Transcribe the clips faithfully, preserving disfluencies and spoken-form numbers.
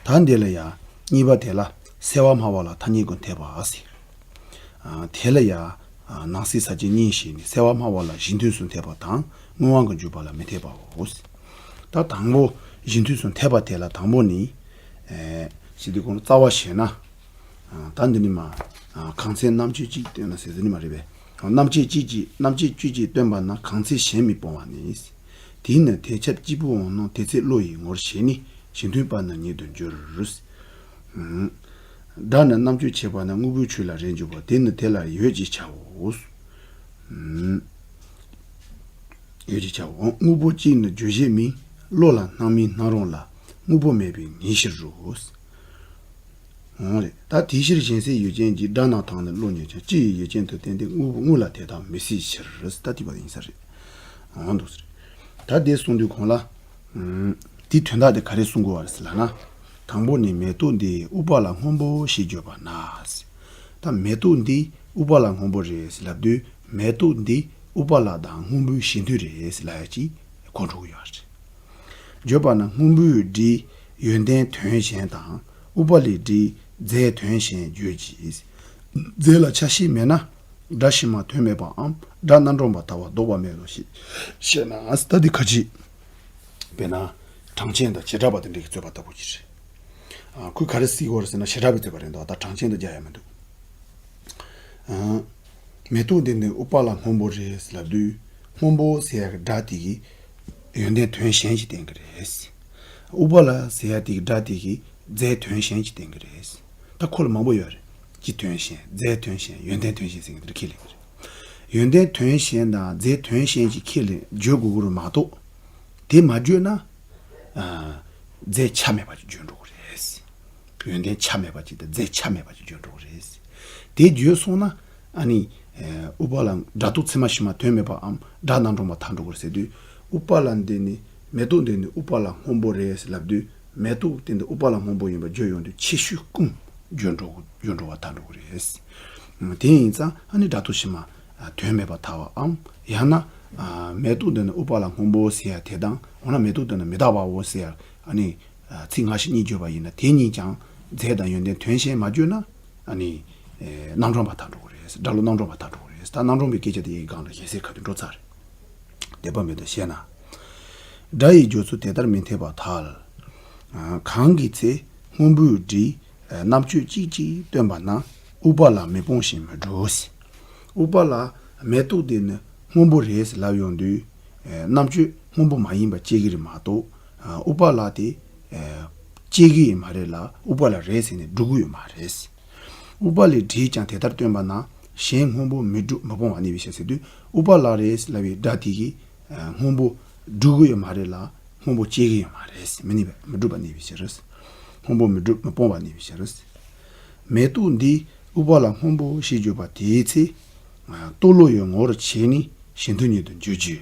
ད་འདི་ལ་ཡང་གཉིས་པ་དེ་ལ་སེལ་བ་སྨྲ་བ་ལ་ཐ་སྙད་ཀྱིས་འཐད་པ་ཟེར། ཨ། དེ་ལ་ཡང་། ཨ། ནང་གསེས་ས་བཅད་གཉིས་བཤད་ནས་སེལ་བ་སྨྲ་བ་ལ་གཞི་མཐུན་སུ་འཐད་པ་དང་དངོས་དབང་གི་འཇུག་པ་ལ་མི་འཐད་པའོ། ད་དང་པོ་གཞི་མཐུན་སུ་འཐད་པ་དེ་ལ་དང་པོ་ནི། ཨེ། ཞེས་དེ་ཁོང་རྩ་བ་བཤད་ན། ཨ། ད་འདི་ནི་མ། ཨ། གང་ཚེ་རྣམ་དཔྱོད་གཅིག་སྟོན་ན་ཟེར་ཟེར་ནི་མ་རེད་པས། རྣམ་དཔྱོད་གཅིག་གིས་རྣམ་དཔྱོད་གཅིག་གིས་སྟོན་པ་ན་གང་ཚེ་གཞན་མི་སྤོང་བ་ནི། དེས་ན་དེ་ཁྱབ་གཅིག་པུ་འོང་ནོ་དེ་ཚེ་བློ་ཡི་ངོར་བྱས་ནས་གཞི་མཐུན་པ་ན་ཉིད་དུ་འགྱུར། ཨུམ། སྒྲ་ནི་རྣམ་དཔྱོད་བྱེད་པ་ན་དངོས་པོའི་ཆོས་ལ་རེས་འཇུག་པ་དེ་ནི་དེ་ལ་ཡོད་ཅེས་བྱའོ། ཨུམ། ཡོད་ཅེས་བྱའོ། དངོས་པོ་གཅིག་ནི་བརྗོད་བྱེད་མིན། བློ་ལ་སྣང་མིན་སྣང་རུང་ལ་དངོས་པོ་མེད་པའི་ངེས་ཕྱིར་རོ། འོང་རེད། ད་དེའི་ཕྱིར་གཞན་སེལ་ཡུལ་ཅན་གྱི་སྒྲ་རྣམས་དང་ནི་བློ་གཉིས་ཀྱང་སྤྱི་ཡི་ཡུལ་ཅན་དུ་བསྟན་ཏེ་དངོས་པོ་དངོས་ལ་དེ་དག་མི་སྲིད་ཕྱིར། ད་དེ་བ་ཡིན་ས་རེད། འོང་འདུག་ས་རེད། ད་དེ་གསུངས་དུས་གོང་ལ། ཨུམ། དེའི་དོན་དག་དེ་ག་རེ་གསུང་དགོས་པ་རེད་ཟེར་ལབ་ན། དང་པོ་ནི་མེ་ཏོག་འདི་ཨུཏྤ་ལ་སྔོན་པོ་ཞེས་བརྗོད་པ་ན། ད་མེ་ཏོག་འདི་ཨུཏྤ་ལ་སྔོན་པོ་རེད་ཟེར་ལབ་དུས་མེ་ཏོག་འདི་ཨུཏྤ་ལ་དང་སྔོན་པོའི་གཞི་མཐུན་རེད་ཟེར་ལབ་ཡ་ཅིག་གོ་འགྲོ་གི་ཡོད་རེད། བརྗོད་པ་ན་སྔོན་པོའི་སྒྲས་ཡོན་ཏན་དོན་གཞན་དང་ཨུཏྤ་ལའི་སྒྲས་རྫས་དོན་གཞན་བརྗོད་ཀྱི། རྫས་ལ་ཆ་ཤས་མེད་ན་སྒྲ་ཕྱི་མ་དོན་མེད་པའམ་སྒྲ་རྣམ་གྲངས་པར་ཐལ་བ་ལྡོག་པ་མེད་ལོ་ཞེས་བཤད་ན། ད་འདི་ཁ་ཅིག་དཔེར་ན་གྲངས་ཅན་དང་བྱེ་བྲག་པ་དེ་འདྲ་གིས་རྩོད་པ་ལྟ་བུ་ཅིག་རེད། ཨ། ཁོས་ག་རེ་ཟེར་གྱི་ཡོད་རེད་ཟེར་ན་བྱེ་བྲག་པའི་རྩོད་པ་རེད་འདུག་ད་གྲངས་ཅན་དུ་རྒྱག་ཡ་མི་འདུག་ཨ། མེ་ཏོག་འདི་ནི་ཨུཏྤ་ལ་སྔོན་པོ་རེད་ཟེར་ལབ་དུས་སྔོན་པོ་ཟེར་ཡ་གི་སྒྲ་དེ་གིས་ཡོན་ཏན་དོན་གཞན་ཞིག་བསྟན་གྱི་རེད། ཨུཏྤ་ལ་ཟེར་ཡ་དེ་གི་སྒྲ་དེ་གིས་རྫས་དོན་གཞན་ཞིག་བསྟན་གྱི་རེད། ད་ཁོ་ལ་མང་པོ་ཡོད་རེད། སྤྱི་དོན་གཞན། རྫས་དོན་གཞན། ཡོན་ཏན་དོན་གཞན་ཟེར་མཁན་དེ་འདྲ་ཁས་ལེན་གྱི་རེད། ཡོན་ཏན་དོན་གཞན་དང་རྫས་དོན་གཞན་ཞིག་ཁས་ལེན་བརྗོད་དགོས་ཀྱི་རེད་མ་གཏོགས། དེ་མ་བརྗོད་ན། ཨ། རྫས་ཆ་མེད་པ་ཅིག་བརྗོད་འགྲོ་གི་རེད། ཡོན་ཏན་ཆ་མེད་པ་ཅིག་དང་རྫས་ཆ་མེད་པ་ཅིག་བརྗོད་འགྲོ་གི་རེད། དེ་བརྗོད་སོང་ན་ཨ་ནི། ཨ། ཨུཏྤ་ལ་སྒྲ་རྟོག་ཚད་མ་ཕྱི་མ་དོན་མེད་པའམ་སྒྲ་རྣམ་གྲངས་པར་ཐལ་འགྲོ་གི་རེད་ཟེར་དུས་ཨུཏྤ་ལ་འདི་ནི་མེ་ཏོག་འདི་ནི་ཨུཏྤ་ལ་སྔོན་པོ་རེད་ཟེར་ལབ་དུས་མེ་ཏོག་དེ་འདི་ཨུཏྤ་ལ་སྔོན་པོ་ཡིན་པ་བརྗོད་ཡོང་དུས་ཁྱད་ཆོས་ཀུན་བརྗོད་འགྲོ་བརྗོད་འགྲོ་བར་ཐལ་འགྲོ་གི་རེད། དེ་ཡིན་ཙང་ཨ་ནི་སྒྲ་རྟོག་ཕྱི་མ་དོན་མེད་པར་ཐལ་བའམ་ཡང་ན་མེ་ཏོག་འདི་ནི་ཨུཏྤ་ལ་སྔོན་པོ་ཟེར་ཡ་དེ་དང་འོ་ན་མེ་ཏོག་འདི་ནི་མི་རྟག་པའོ་ཟེར་ཡ་ཨ་ནི། ཚིག་སྔ་ཕྱི་གཉིས་བརྗོད་པ་ཡིན་ན་དེ་གཉིས་ཀྱང་རྫས་དང་ཡོན་ཏན་དོན་གཞན་མ་བརྗོད་ན་ཨ་ནི། ཨེ། རྣམ་གྲངས་པར་ཐལ་འགྲོ་གི་རེད། སྒྲ་བློ་རྣམ་གྲངས་པར་ཐལ་འགྲོ་གི་རེད། ད་རྣམ་གྲངས་པའི་སྐད་ཆ་དེ་ཡི་སྒང་ལ་གཞན་སེལ་ཁ་དོན་འགྲོ་ཚར་རེད། དེ་པ་མེད་དུ་བཤད་ན། སྒྲ་ཡི་སྦྱོར་ཚུལ་དེ་ལྟར་མི་འཐད་པར་ཐལ། ཨ། གང་གི་ཚེ་སྔོན་པོའི་སྒྲས་རྣམ་དཔྱོད་གཅིག་གིས་སྟོན་པ་ན་ཨུཏྤ་ལ་མི་སྤོང་ཞིང་མི་སྒྲུབ་ཟེར། ཨུཏྤ་ལ་མེ་ཏོག་དེ་ནི་སྔོན་པོ་རེད་ཟེར་ལབ་ཡོང་དུས། ཨེ། རྣམ་དཔྱོད་སྔོན་པོ་མ་ཡིན་པ་བྱེད་ཀྱི་རེད་མ་གཏོགས། ཨ། ཨུཏྤ་ལ་དེ། ཨེ། བྱེད་ཀྱི་ཡོད་མ་རེད་ལ་ཨུཏྤ་ལ་རེད་ཟེར་ནས་སྒྲུབ་ཀྱི་ཡོད་མ་རེད། ཨུཏྤ་ལའི་སྒྲས་ཀྱང་དེ་ལྟར་སྟོན་པ་ན་གཞན་སྔོན་པོ་མི་སྒྲུབ་མི་སྤོང་བ་གནས་པའི་ཕྱིར་ཟེར་དུས་ཨུཏྤ་ལ་རེད་ལབ་པའི་སྒྲ་དེ་གིས། ཨ། སྔོན་པོ་སྒྲུབ་ཀྱི་ཡོད་མ་རེད་ལ་སྔོན་པོ་བྱེད་ཀྱི་ཡོད་མ་རེད། མི་གནས་པ་མི་སྒྲུབ་པ་གནས་པའི་ཕྱིར། སྔོན་པོ་མི་སྒྲུབ་མི་སྤོང་བ་གནས་པའི་ཕྱིར། མེ་ཏོག་འདི་ཨུཏྤ་ལ་སྔོན་པོ་ཞེས་བརྗོད་པ་དེའི་ཚེ། ཨ། རྟོག་བློ་ཡི་ངོར་བྱས་ནས་གཞི་མཐུན་ཉིད་དུ་འགྱུར་གྱི།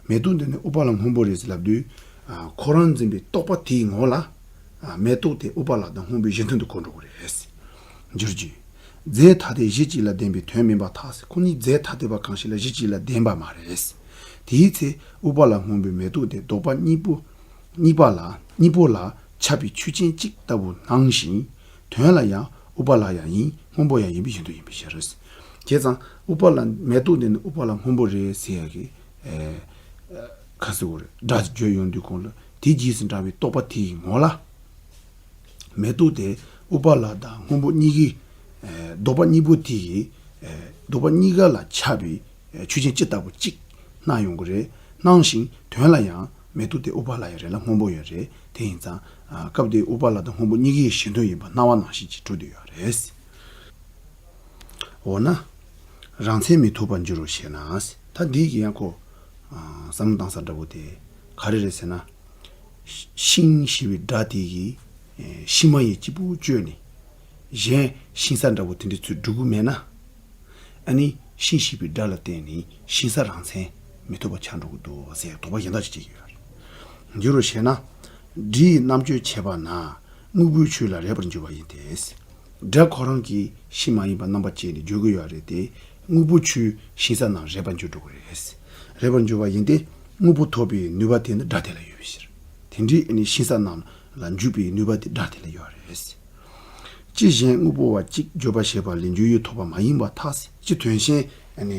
མེ་ཏོག་འདི་ནི་ཨུཏྤ་ལ་སྔོན་པོ་རེད་ཟེར་ལབ་དུས། ཨ། ཁོ་རང་འཛིན་པའི་རྟོག་པ་དེའི་ངོ་ལ། ཨ། མེ་ཏོག་དེ་ཨུཏྤ་ལ་དང་སྔོན་པོའི་གཞི་མཐུན་དུ་གོ་འགྲོ་གི་རེད། འགྱུར་གྱི། རྫས་ཐ་དད་གཞི་གཅིག་ལ་ལྡན་པའི་དོན་མིན་པར་ཐལ་ཟེར། ཁོ་གཉིས་རྫས་ཐ་དད་པ་གང་ཞིག་ལ་གཞི་གཅིག་ལ་ལྡན་པ་མ་རེད། དེའི་ཚེ་ཨུཏྤ་ལ་སྔོན་པོའི་མེ་ཏོག་དེ་ལྡོག་པ་གཉིས་པོ། གཉིས་པ་ལ་གཉིས་པོ་ལ་ཁྱབ་པའི་ཆོས་ཅན་གཅིག་ལྟ་བུ་སྣང་ཞིང་། དོན་ལ་ཡང་ཨུཏྤ་ལ་ཡང་ཡིན་སྔོན་པོ་ཡང་ཡིན་པའི་བཞིན་དུ་ཡིན་པའི་ཕྱིར། བྱས་ཙང་ཨུཏྤ་ལ་མེ་ཏོག་འདི་ནི་ཨུཏྤ་ལ་སྔོན་པོ་རེད་ཟེར་ཡ་གི། ཨེ། ཁ་ཟེར་བ་རེད། སྒྲ་བརྗོད་ཡོང་དུས་གོང་ལ་དེ་རྗེས་སུ་འབྲང་བའི་རྟོག་པ་དེའི་ངོ་ལ། མེ་ཏོག་དེ་ཨུཏྤ་ལ་དང་སྔོན་པོ་གཉིས་ཀའི། ཨེ། ལྡོག་པ་གཉིས་པོ་དེ་ཡི། ཨེ། ལྡོག་པ་གཉིས་ཀ་ལ་ཁྱབ་པའི། ཨེ། ཆོས་ཅན་སྤྱི་ལྟ་བུ་གཅིག་སྣང་ཡོང་གི་རེད། སྣང་ཞིང་དོན་ལ་ཡང་མེ་ཏོག་དེ་ཨུཏྤ་ལ་ཡང་རེད་ལ་སྔོན་པོ་ཡང་རེད། དེ་ཡིན་ཙང་། ཨ། སྐབས་དེའི་ཨུཏྤ་ལ་དང་སྔོན་པོ་གཉིས་ཀའི་གཞི་མཐུན་ཡིན་པ་སྣང་བ་ནང་བཞིན་གྱིས་གྲུབ་བསྡད་ཡོད་རེད། འོ་ན། རང་མཚན་མི་ཐོབ་པར་འགྱུར་རོ་ཞེ་ན། ད་འདི་གི་ཡང་ཁོ། ཨ། བསམ་བློ་བཏང་ས་འདྲ་པོ་དེ་ག་རེ་རེད་ཟེར་ན། ཤིང་ཞེས་པའི་སྒྲ་དེ་གིས། ཨེ། ཤིང་མ་ཡིན་གཅིག་པུ་བཅོས་ནས། གཞན་ཤིང་ས་འདྲ་པོ་དེ་འདྲ་ཚུར་སྒྲུབ་གི་མེད་ན། ཨ་ནི་ཤིང་ཞེས་པའི་སྒྲ་ལ་བརྟེན་ནས་ཤིང་ས་རང་མཚན་མི་ཐོབ་པ་ཆགས་འགྲོ་གི་འདུག་ཟེར་དོགས་པ་གཞན་དག་ཅིག་སྐྱེ་གི་ཡོད་རེད། འགྱུར་རོ་ཞེ་ན། སྒྲའི་རྣམ་དཔྱོད་བྱེད་པ་ན་དངོས་པོའི་ཆོས་ལ་རེག་པར་འགྱུར་བ་ཡིན་ཏེ། སྒྲ་ཁོ་རང་གིས་ཤིང་མ་ཡིན་པ་རྣམ་པ་བཅད་ནས་བརྗོད་ཀྱི་ཡོད་རེད་དེ། དངོས་པོའི་ཆོས་ཤིང་ས་རྣམས་རེག་པར་འགྱུར་འགྲོ་གི་རེད། རེག་པར་འགྱུར་བ་ཡིན་ཏེ། དངོས་པོ་ཐོབ་པའི་ནུས་པ་དེ་ནི་སྒྲ་དེ་ལ་ཡོད་པའི་ཕྱིར། དེ་འདྲའི་ཨ་ནི་ཤིང་ས་རྣམས་ ལ་འཇུག་པའི་ནུས་པ་དེ་སྒྲ་དེ་ལ་ཡོད་རེད། སྤྱི་གཞན་དངོས་པོ་བ་གཅིག་བརྗོད་པར་བྱེད་པ་ལས་འཇུག་ཡུལ་ཐོབ་པ་མ་ཡིན་པར་ཐལ། སྤྱི་དོན་གཞན་ནི་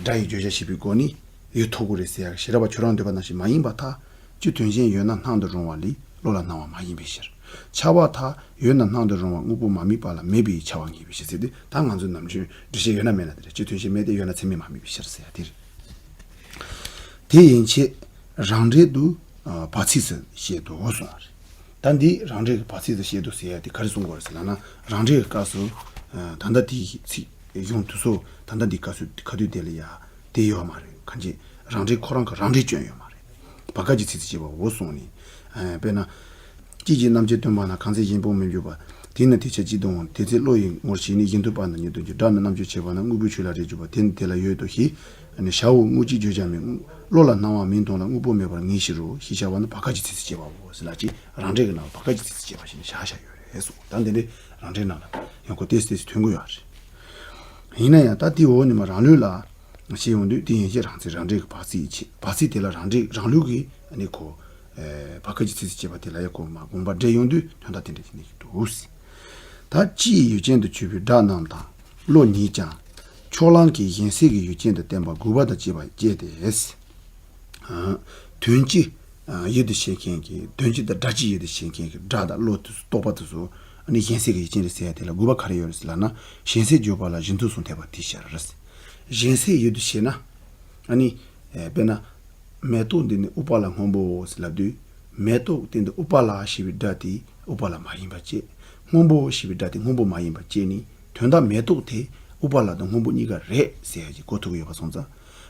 སྒྲ་ཡི་བརྗོད་བྱ་ཞེས་པའི་སྒོ་ནས་ཡུལ་ཐོབ་དགོས་རེད་ཟེར་ཡག་ཤེས་རབ་པ་ཁྱོད་རང་འདོད་པ་ནང་བཞིན་མ་ཡིན་པར་ཐལ། སྤྱི་དོན་གཞན་ཡོད་ན་སྣང་དུ་རུང་བ་ལས་བློ་ལ་སྣང་བ་མ་ཡིན་པའི་ཕྱིར། ཁྱབ་པར་ཐལ། ཡོད་ན་སྣང་དུ་རུང་བ་དངོས་པོ་མ་དམིགས་པ་ལ་མེད་པའི་ཁྱབ་པ་ངེས་པའི་ཕྱིར་ཟེར་ཏེ། ད་ང་ཚོའི་ནམ་རྒྱུན་འགྲེལ་བཤད་ཡོད་ན་མེད་ན་དེ་རེད། སྤྱི་དོན་གཞན་མེད་དེ། ཡོད་ན་ཚད་མས་མ་དམིགས་པའི་ཕྱིར་ཟེར་ཡ་དེ་རེད། དེ་ཡན་ཆད་རང་འགྲེལ་དུ་བར་ཚིགས་སུ་བཤད་དོ་གསུངས་པ་རེད། ད་འདི་རང་འགྲེལ་གྱི་བར་ཚིགས་སུ་བཤད་དོ་ཟེར་ཡ་དེ་ག་རེ་གསུང་དགོས་རེད་ཟེར་ལབ་ན། རང་འགྲེལ་གྱི་སྐབས་སུ་ད་ལྟ་དེའི་ཚིག་གཞུང་དུ་སོ་ད་ལྟ་འདི་སྐབས་སུ་ཁ་ཐུག་དེ་ལ་ཡ་དེ་ཡོད་མ་རེད། གང་ཅི་རང་འགྲེལ་ཁོ་རང་གི་རང་འགྲེལ་སྐྱོན་ཡོད་མ་རེད། བ་ཀ་གི་ཚིགས་སུ་བཅད་པའོ་གསུངས་ནས། དཔེར་ན། སྤྱི་གཞན་རྣམ་བཅད་སྟོན་པ་ན། གང་ཚེ་གཞན་ཕུང་མི་འཇུག་པ། དེས་ན་དེ་ཆ་གཅིག་ཏུ་འོང་། དེ་ཚེ་བློ་ཡི་ངོར་ཞིག་ནི། གཞན་དོན་སྤངས་ན་ཉིད་དུ་འགྱུར། སྒྲ་ནི་རྣམ་བཅད་ཆེ་བ་ན། དངོས་པོའི་ཆོས་ལ་རེག་གྱུར་པ། དེ་ནི་དེ་ལ་ཡོད་དོ་ཞེས་ནི་བྱའོ། དངོས་གཅིག་བརྗོད་བྱར་མེད། བློ་ལ་སྣང་བ་མིན་མཐོང་ལ། དངོས་པོ་མེད་པར་ངེས་ཕྱིར་རོ་ཞེས་བྱ་བ་ནི་བ་ཀ་གི་ཚིགས་སུ་བཅད་པའོ་ཟེར་ལ། ཅིག་རང་འགྲེལ་གྱི་ནང་ལ་བ་ཀ་གི་ཚིགས་སུ་བཅད་པ་ཞིག་ནི་བཞག་བཞག་ཡོད་རེད་གསུངས། ད་འདི་འདྲའི་རང་འགྲེལ་ནང་ལ་ཡང་ཁོ་ཏོག་ཙམ་ཏོག་ཙམ་ཐོན་གྱི་ཡོད་རེད། ཡིན་ན་ཡང་ད་དེའི་འོག་ནས་མར་རང་ལུགས་ལ་བཤད་ཡོང་དུས། དེ་ཡན་ཆད་རང་ཚིག་རང་འགྲེལ་གྱི་བར་ཚིག་ཡིན་ཕྱིར། བར་ཚིག་དེ་ལ་རང་འགྲེལ་རང་ལུགས་ཀྱི་ཨ་ནི་ཁོ། ཨེ། བ་ཀ་གི་ཚིགས་སུ་བཅད་པ་དེ་ལ་ཡ་ཁོ་མར་དགོངས་པ་འགྲེལ་ཡོང་དུས་དོན་དག་དེ་འདྲ་ཞིག་གནས་ཀྱི་འདུག། ད་སྤྱི་ཡི་ཡུལ་ཅན་དུ་གྱུར་པའི་སྒྲ་རྣམས་དང་བློ་ཉིད་ཀྱང་ཕྱོགས་གླང་གིས་གཞན་སེལ་གྱི་ཡུལ་ཅན་དུ་བསྟན་པ་དགོས་པ་དང་བཅས་པ་བཅས་ཏེ། ཨ། དོན་སྤྱི་ཡུལ་དུ་བྱེད་མཁན་གྱི། དོན་སྤྱི་དང་སྒྲ་སྤྱི་ཡུལ་དུ་བྱེད་མཁན་གྱི་སྒྲ་དང་བློ་དེ་ཚོ་རྟོག་པ་དེ་ཚོ་ཨ་ནི་གཞན་སེལ་གྱི་ཡུལ་ཅན་རེད་ཟེར་ཡ་དེ་ལ་དགོས་པ་ག་རེ་ཡོད་རེད་ཟེར་ལབ་ན། གཞན་སེལ་བརྗོད་པ་ལ་གཞི་མཐུན་གསུམ་འཐད་པ་དེའི་ཕྱིར། གཞན་སེལ་ཡུལ་དུ་བྱེད་ན། ཨ་ནི། ཨེ། དཔེར་ན། མེ་ཏོག་འདི་ནི་ཨུཏྤ་ལ་སྔོན་པོའོ་ཟེར་ལབ་དུས། མེ་ཏོག་དེ་འདི་ཨུཏྤ་ལ་ཞེས་པའི་སྒྲ་དེ་ཨུཏྤ་ལ་མ་ཡིན་པ་བཅད། སྔོན་པོའོ་ཞེས་པའི་སྒྲ་དེ་སྔོན་པོ་མ་ཡིན་པ་བཅད་ནས། དོན་དག་མེ་ཏོག་དེ་ཨུཏྤ་ལ་དང་སྔོན་པོ་གཉིས་ཀ་རེད་ཟེར་ཡ་ཅིག་གོ་ཐུབ་ཀྱི་ཡོད་པ་སོང་ཙང་།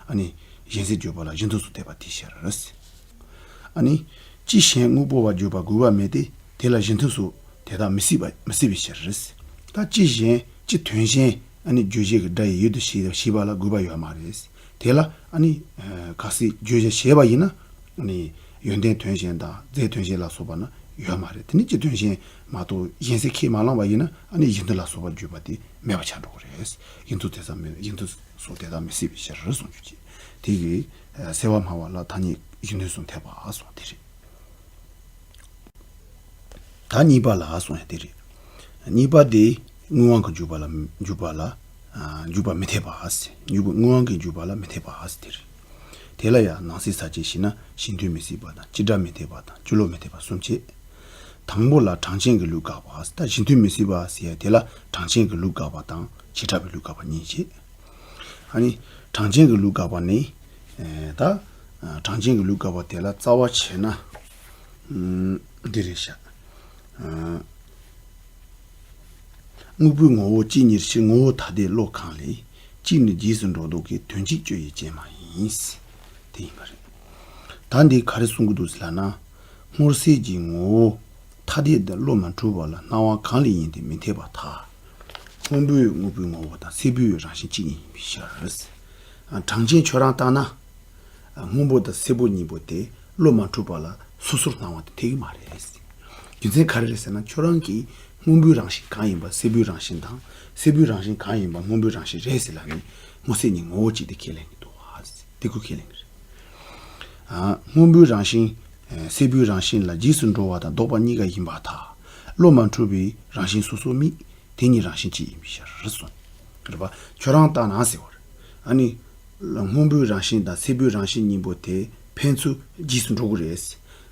ཨ་ནི། གཞན་སེལ་བརྗོད་པ་ལ་གཞི་མཐུན་གསུམ་འཐད་པ་དེའི་ཕྱིར། ཨ་ནི། སྤྱི་གཞན་དངོས་པོ་བ་བརྗོད་པ་དགོས་པ་མེད་དེ། དེ་ལ་གཞི་མཐུན་སོགས་དེ་དག་མི་སྲིད་པ་མི་སྲིད་པའི་ཕྱིར། ད་སྤྱི་གཞན་སྤྱི་དོན་གཞན་ཨ་ནི་བརྗོད་བྱེད་ཀྱི་སྒྲ་ཡི་ཡུལ་དུ་བྱེད་བྱེད་པ་ལ་དགོས་པ་ཡོད་མ་རེད། དེ་ལ་ཨ་ནི། ཨ། གལ་སྲིད་བརྗོད་བྱ་བྱས་པ་ཡིན་ན། ཨ་ནི། ཡོན་ཏན་དོན་གཞན་དང་རྫས་དོན་གཞན་ལ་སོགས་པ་ན་ཡོད་མ་རེད། དེ་ནི་སྤྱི་དོན་གཞན་མ་གཏོགས་གཞན་སེལ་ཁས་མ་བླངས་པ་ཡིན་ན། ཨ་ནི་གཞི་མཐུན་ལ་སོགས་པ་བརྗོད་པ་དེ་མེད་པ་ཆགས་འགྲོ་གི་རེད། གཞི་མཐུན་དེ་ཙམ་མེད། གཞི་མཐུན་སོགས་དེ་དག་མི་སྲིད་པའི་ཕྱིར་གསུངས་རྒྱུ་ཅིག། དེ་གིས་སེལ་བ་སྨྲ་བ་ལ་ཐ་སྙད་གཞི་མཐུན་གསུམ་འཐད་པ་གསུངས་དེ་རེད། ད་གཉིས་པ་ལ་གསུངས་ཡ་དེ་རེད། གཉིས་པ་དེ་དངོས་དབང་གི་འཇུག་པ་ལ་འཇུག་པ་ལ། ཨ། འཇུག་པ་མི་འཐད་པ་ཟེར། དངོས་པོ་དངོས་དབང་གི་འཇུག་པ་ལ་མི་འཐད་པ་ཟེར་དེ་རེད། དེ་ལ་ཡང་ནང་གསེས་ས་བཅད་བྱས་ན་གཞི་མཐུན་མི་སྲིད་པ་དང་། སྤྱི་སྒྲ་མི་འཐད་པ་དང་། སྤྱི་བློ་མི་འཐད་པ་གསུམ་བྱས། དང་པོ་ལ་གྲངས་ཅན་གྱི་ལུགས་དགག་པ་ཟེར། ད་གཞི་མཐུན་མི་སྲིད་པ་ཟེར་ཡ་དེ་ལ་གྲངས་ཅན་གྱི་ལུགས་དགག་པ་དང་བྱེ་བྲག་པའི་ལུགས་དགག་པ་གཉིས་བྱས། ཨ་ནི། གྲངས་ཅན་གྱི་ལུགས་དགག་པ་ནི། ཨེ། ད། ཨ། གྲངས་ཅན་གྱི་ལུགས་དགག་པ་དེ་ལ་རྩ་བ་བྱས་ན། ཨུམ། འདི་རེད་ཤག། ཨ། དངོས་པོའི་ངོ་བོ་གཅིག་ཉིད་ཕྱིར། ངོ་བོ་ཐ་དད་བློ་གང་ལས། གཅིག་ནི་རྗེས་སུ་འགྲོ་ལྡོག་གི། དོན་གཅིག་སྤྱོད་ཡུལ་ཅན་མ་ཡིན། དེ་ཡིན་པ་རེད། ད་འདི་ག་རེ་གསུང་གི་འདུག་ཟེར་ལབ་ན། སྔོ་སེར་གྱི་ངོ་བོ་ཐ་དད་དུ་བློ་མ་འཁྲུལ་བ་ལ་སྣང་བ་གང་ལས་ཡིན་ཏེ་མི་འཐད་པར་ཐལ། སྔོན་པོའི་དངོས་པོའི་ངོ་བོ་དང་སེར་པོའི་རང་བཞིན་གཅིག་ཉིད་ཡིན་པའི་ཕྱིར། གྲངས་ཅན་ཁྱོད་རང་ལྟར་ན། སྔོན་པོ་དང་སེར་པོ་གཉིས་པོ་དེ་བློ་མ་འཁྲུལ་བ་ལ་སོ་སོར་སྣང་བ་དེ་འཐད་ཀྱི་མ་རེད། རྒྱུ་མཚན་ག་རེ་རེད་ཟེར་ན། ཁྱོད་རང་གིས་སྔོན་པོའི་རང་བཞིན་གང་ཡིན་པ་སེར་པོའི་རང་བཞིན་དང་། སེར་པོའི་རང་བཞིན་གང་ཡིན་པ་སྔོན་པོའི་རང་བཞིན་རེད་ཟེར་ལབ་ནས་སྔོ་སེར་གཉིས་ངོ་བོ་གཅིག་དེ་ཁས་ལེན་གྱི་འདུག་བ། དེ་ཁོས་ཁས་ལེན་གྱི་རེད། ཨ། སྔོན་པོའི་རང་བཞིན། ཨ། སེར་པོའི་རང་བཞིན་ལ་རྗེས་སུ་འགྲོ་བ་དང་ལྡོག་པ་གཉིས་ཀ་ཡིན་པར་ཐལ། བློ་མ་འཁྲུལ་བའི་རང་བཞིན་སོ་སོ་དམིགས། དེ་གཉིས་རང་བཞིན་གཅིག་ཡིན་པའི་ཕྱིར་གསུངས། རེད་པ། ཁྱོད་རང་ལྟར་ན་ཟེར་བ་རེད། ཨ་ནི། སྔོན་པོའི་རང་བཞིན་དང་སེར་པོའི་རང་བཞིན་གཉིས་པོ་དེ་ཕན་ཚུན་རྗེས་སུ་འགྲོ་གི་རེད།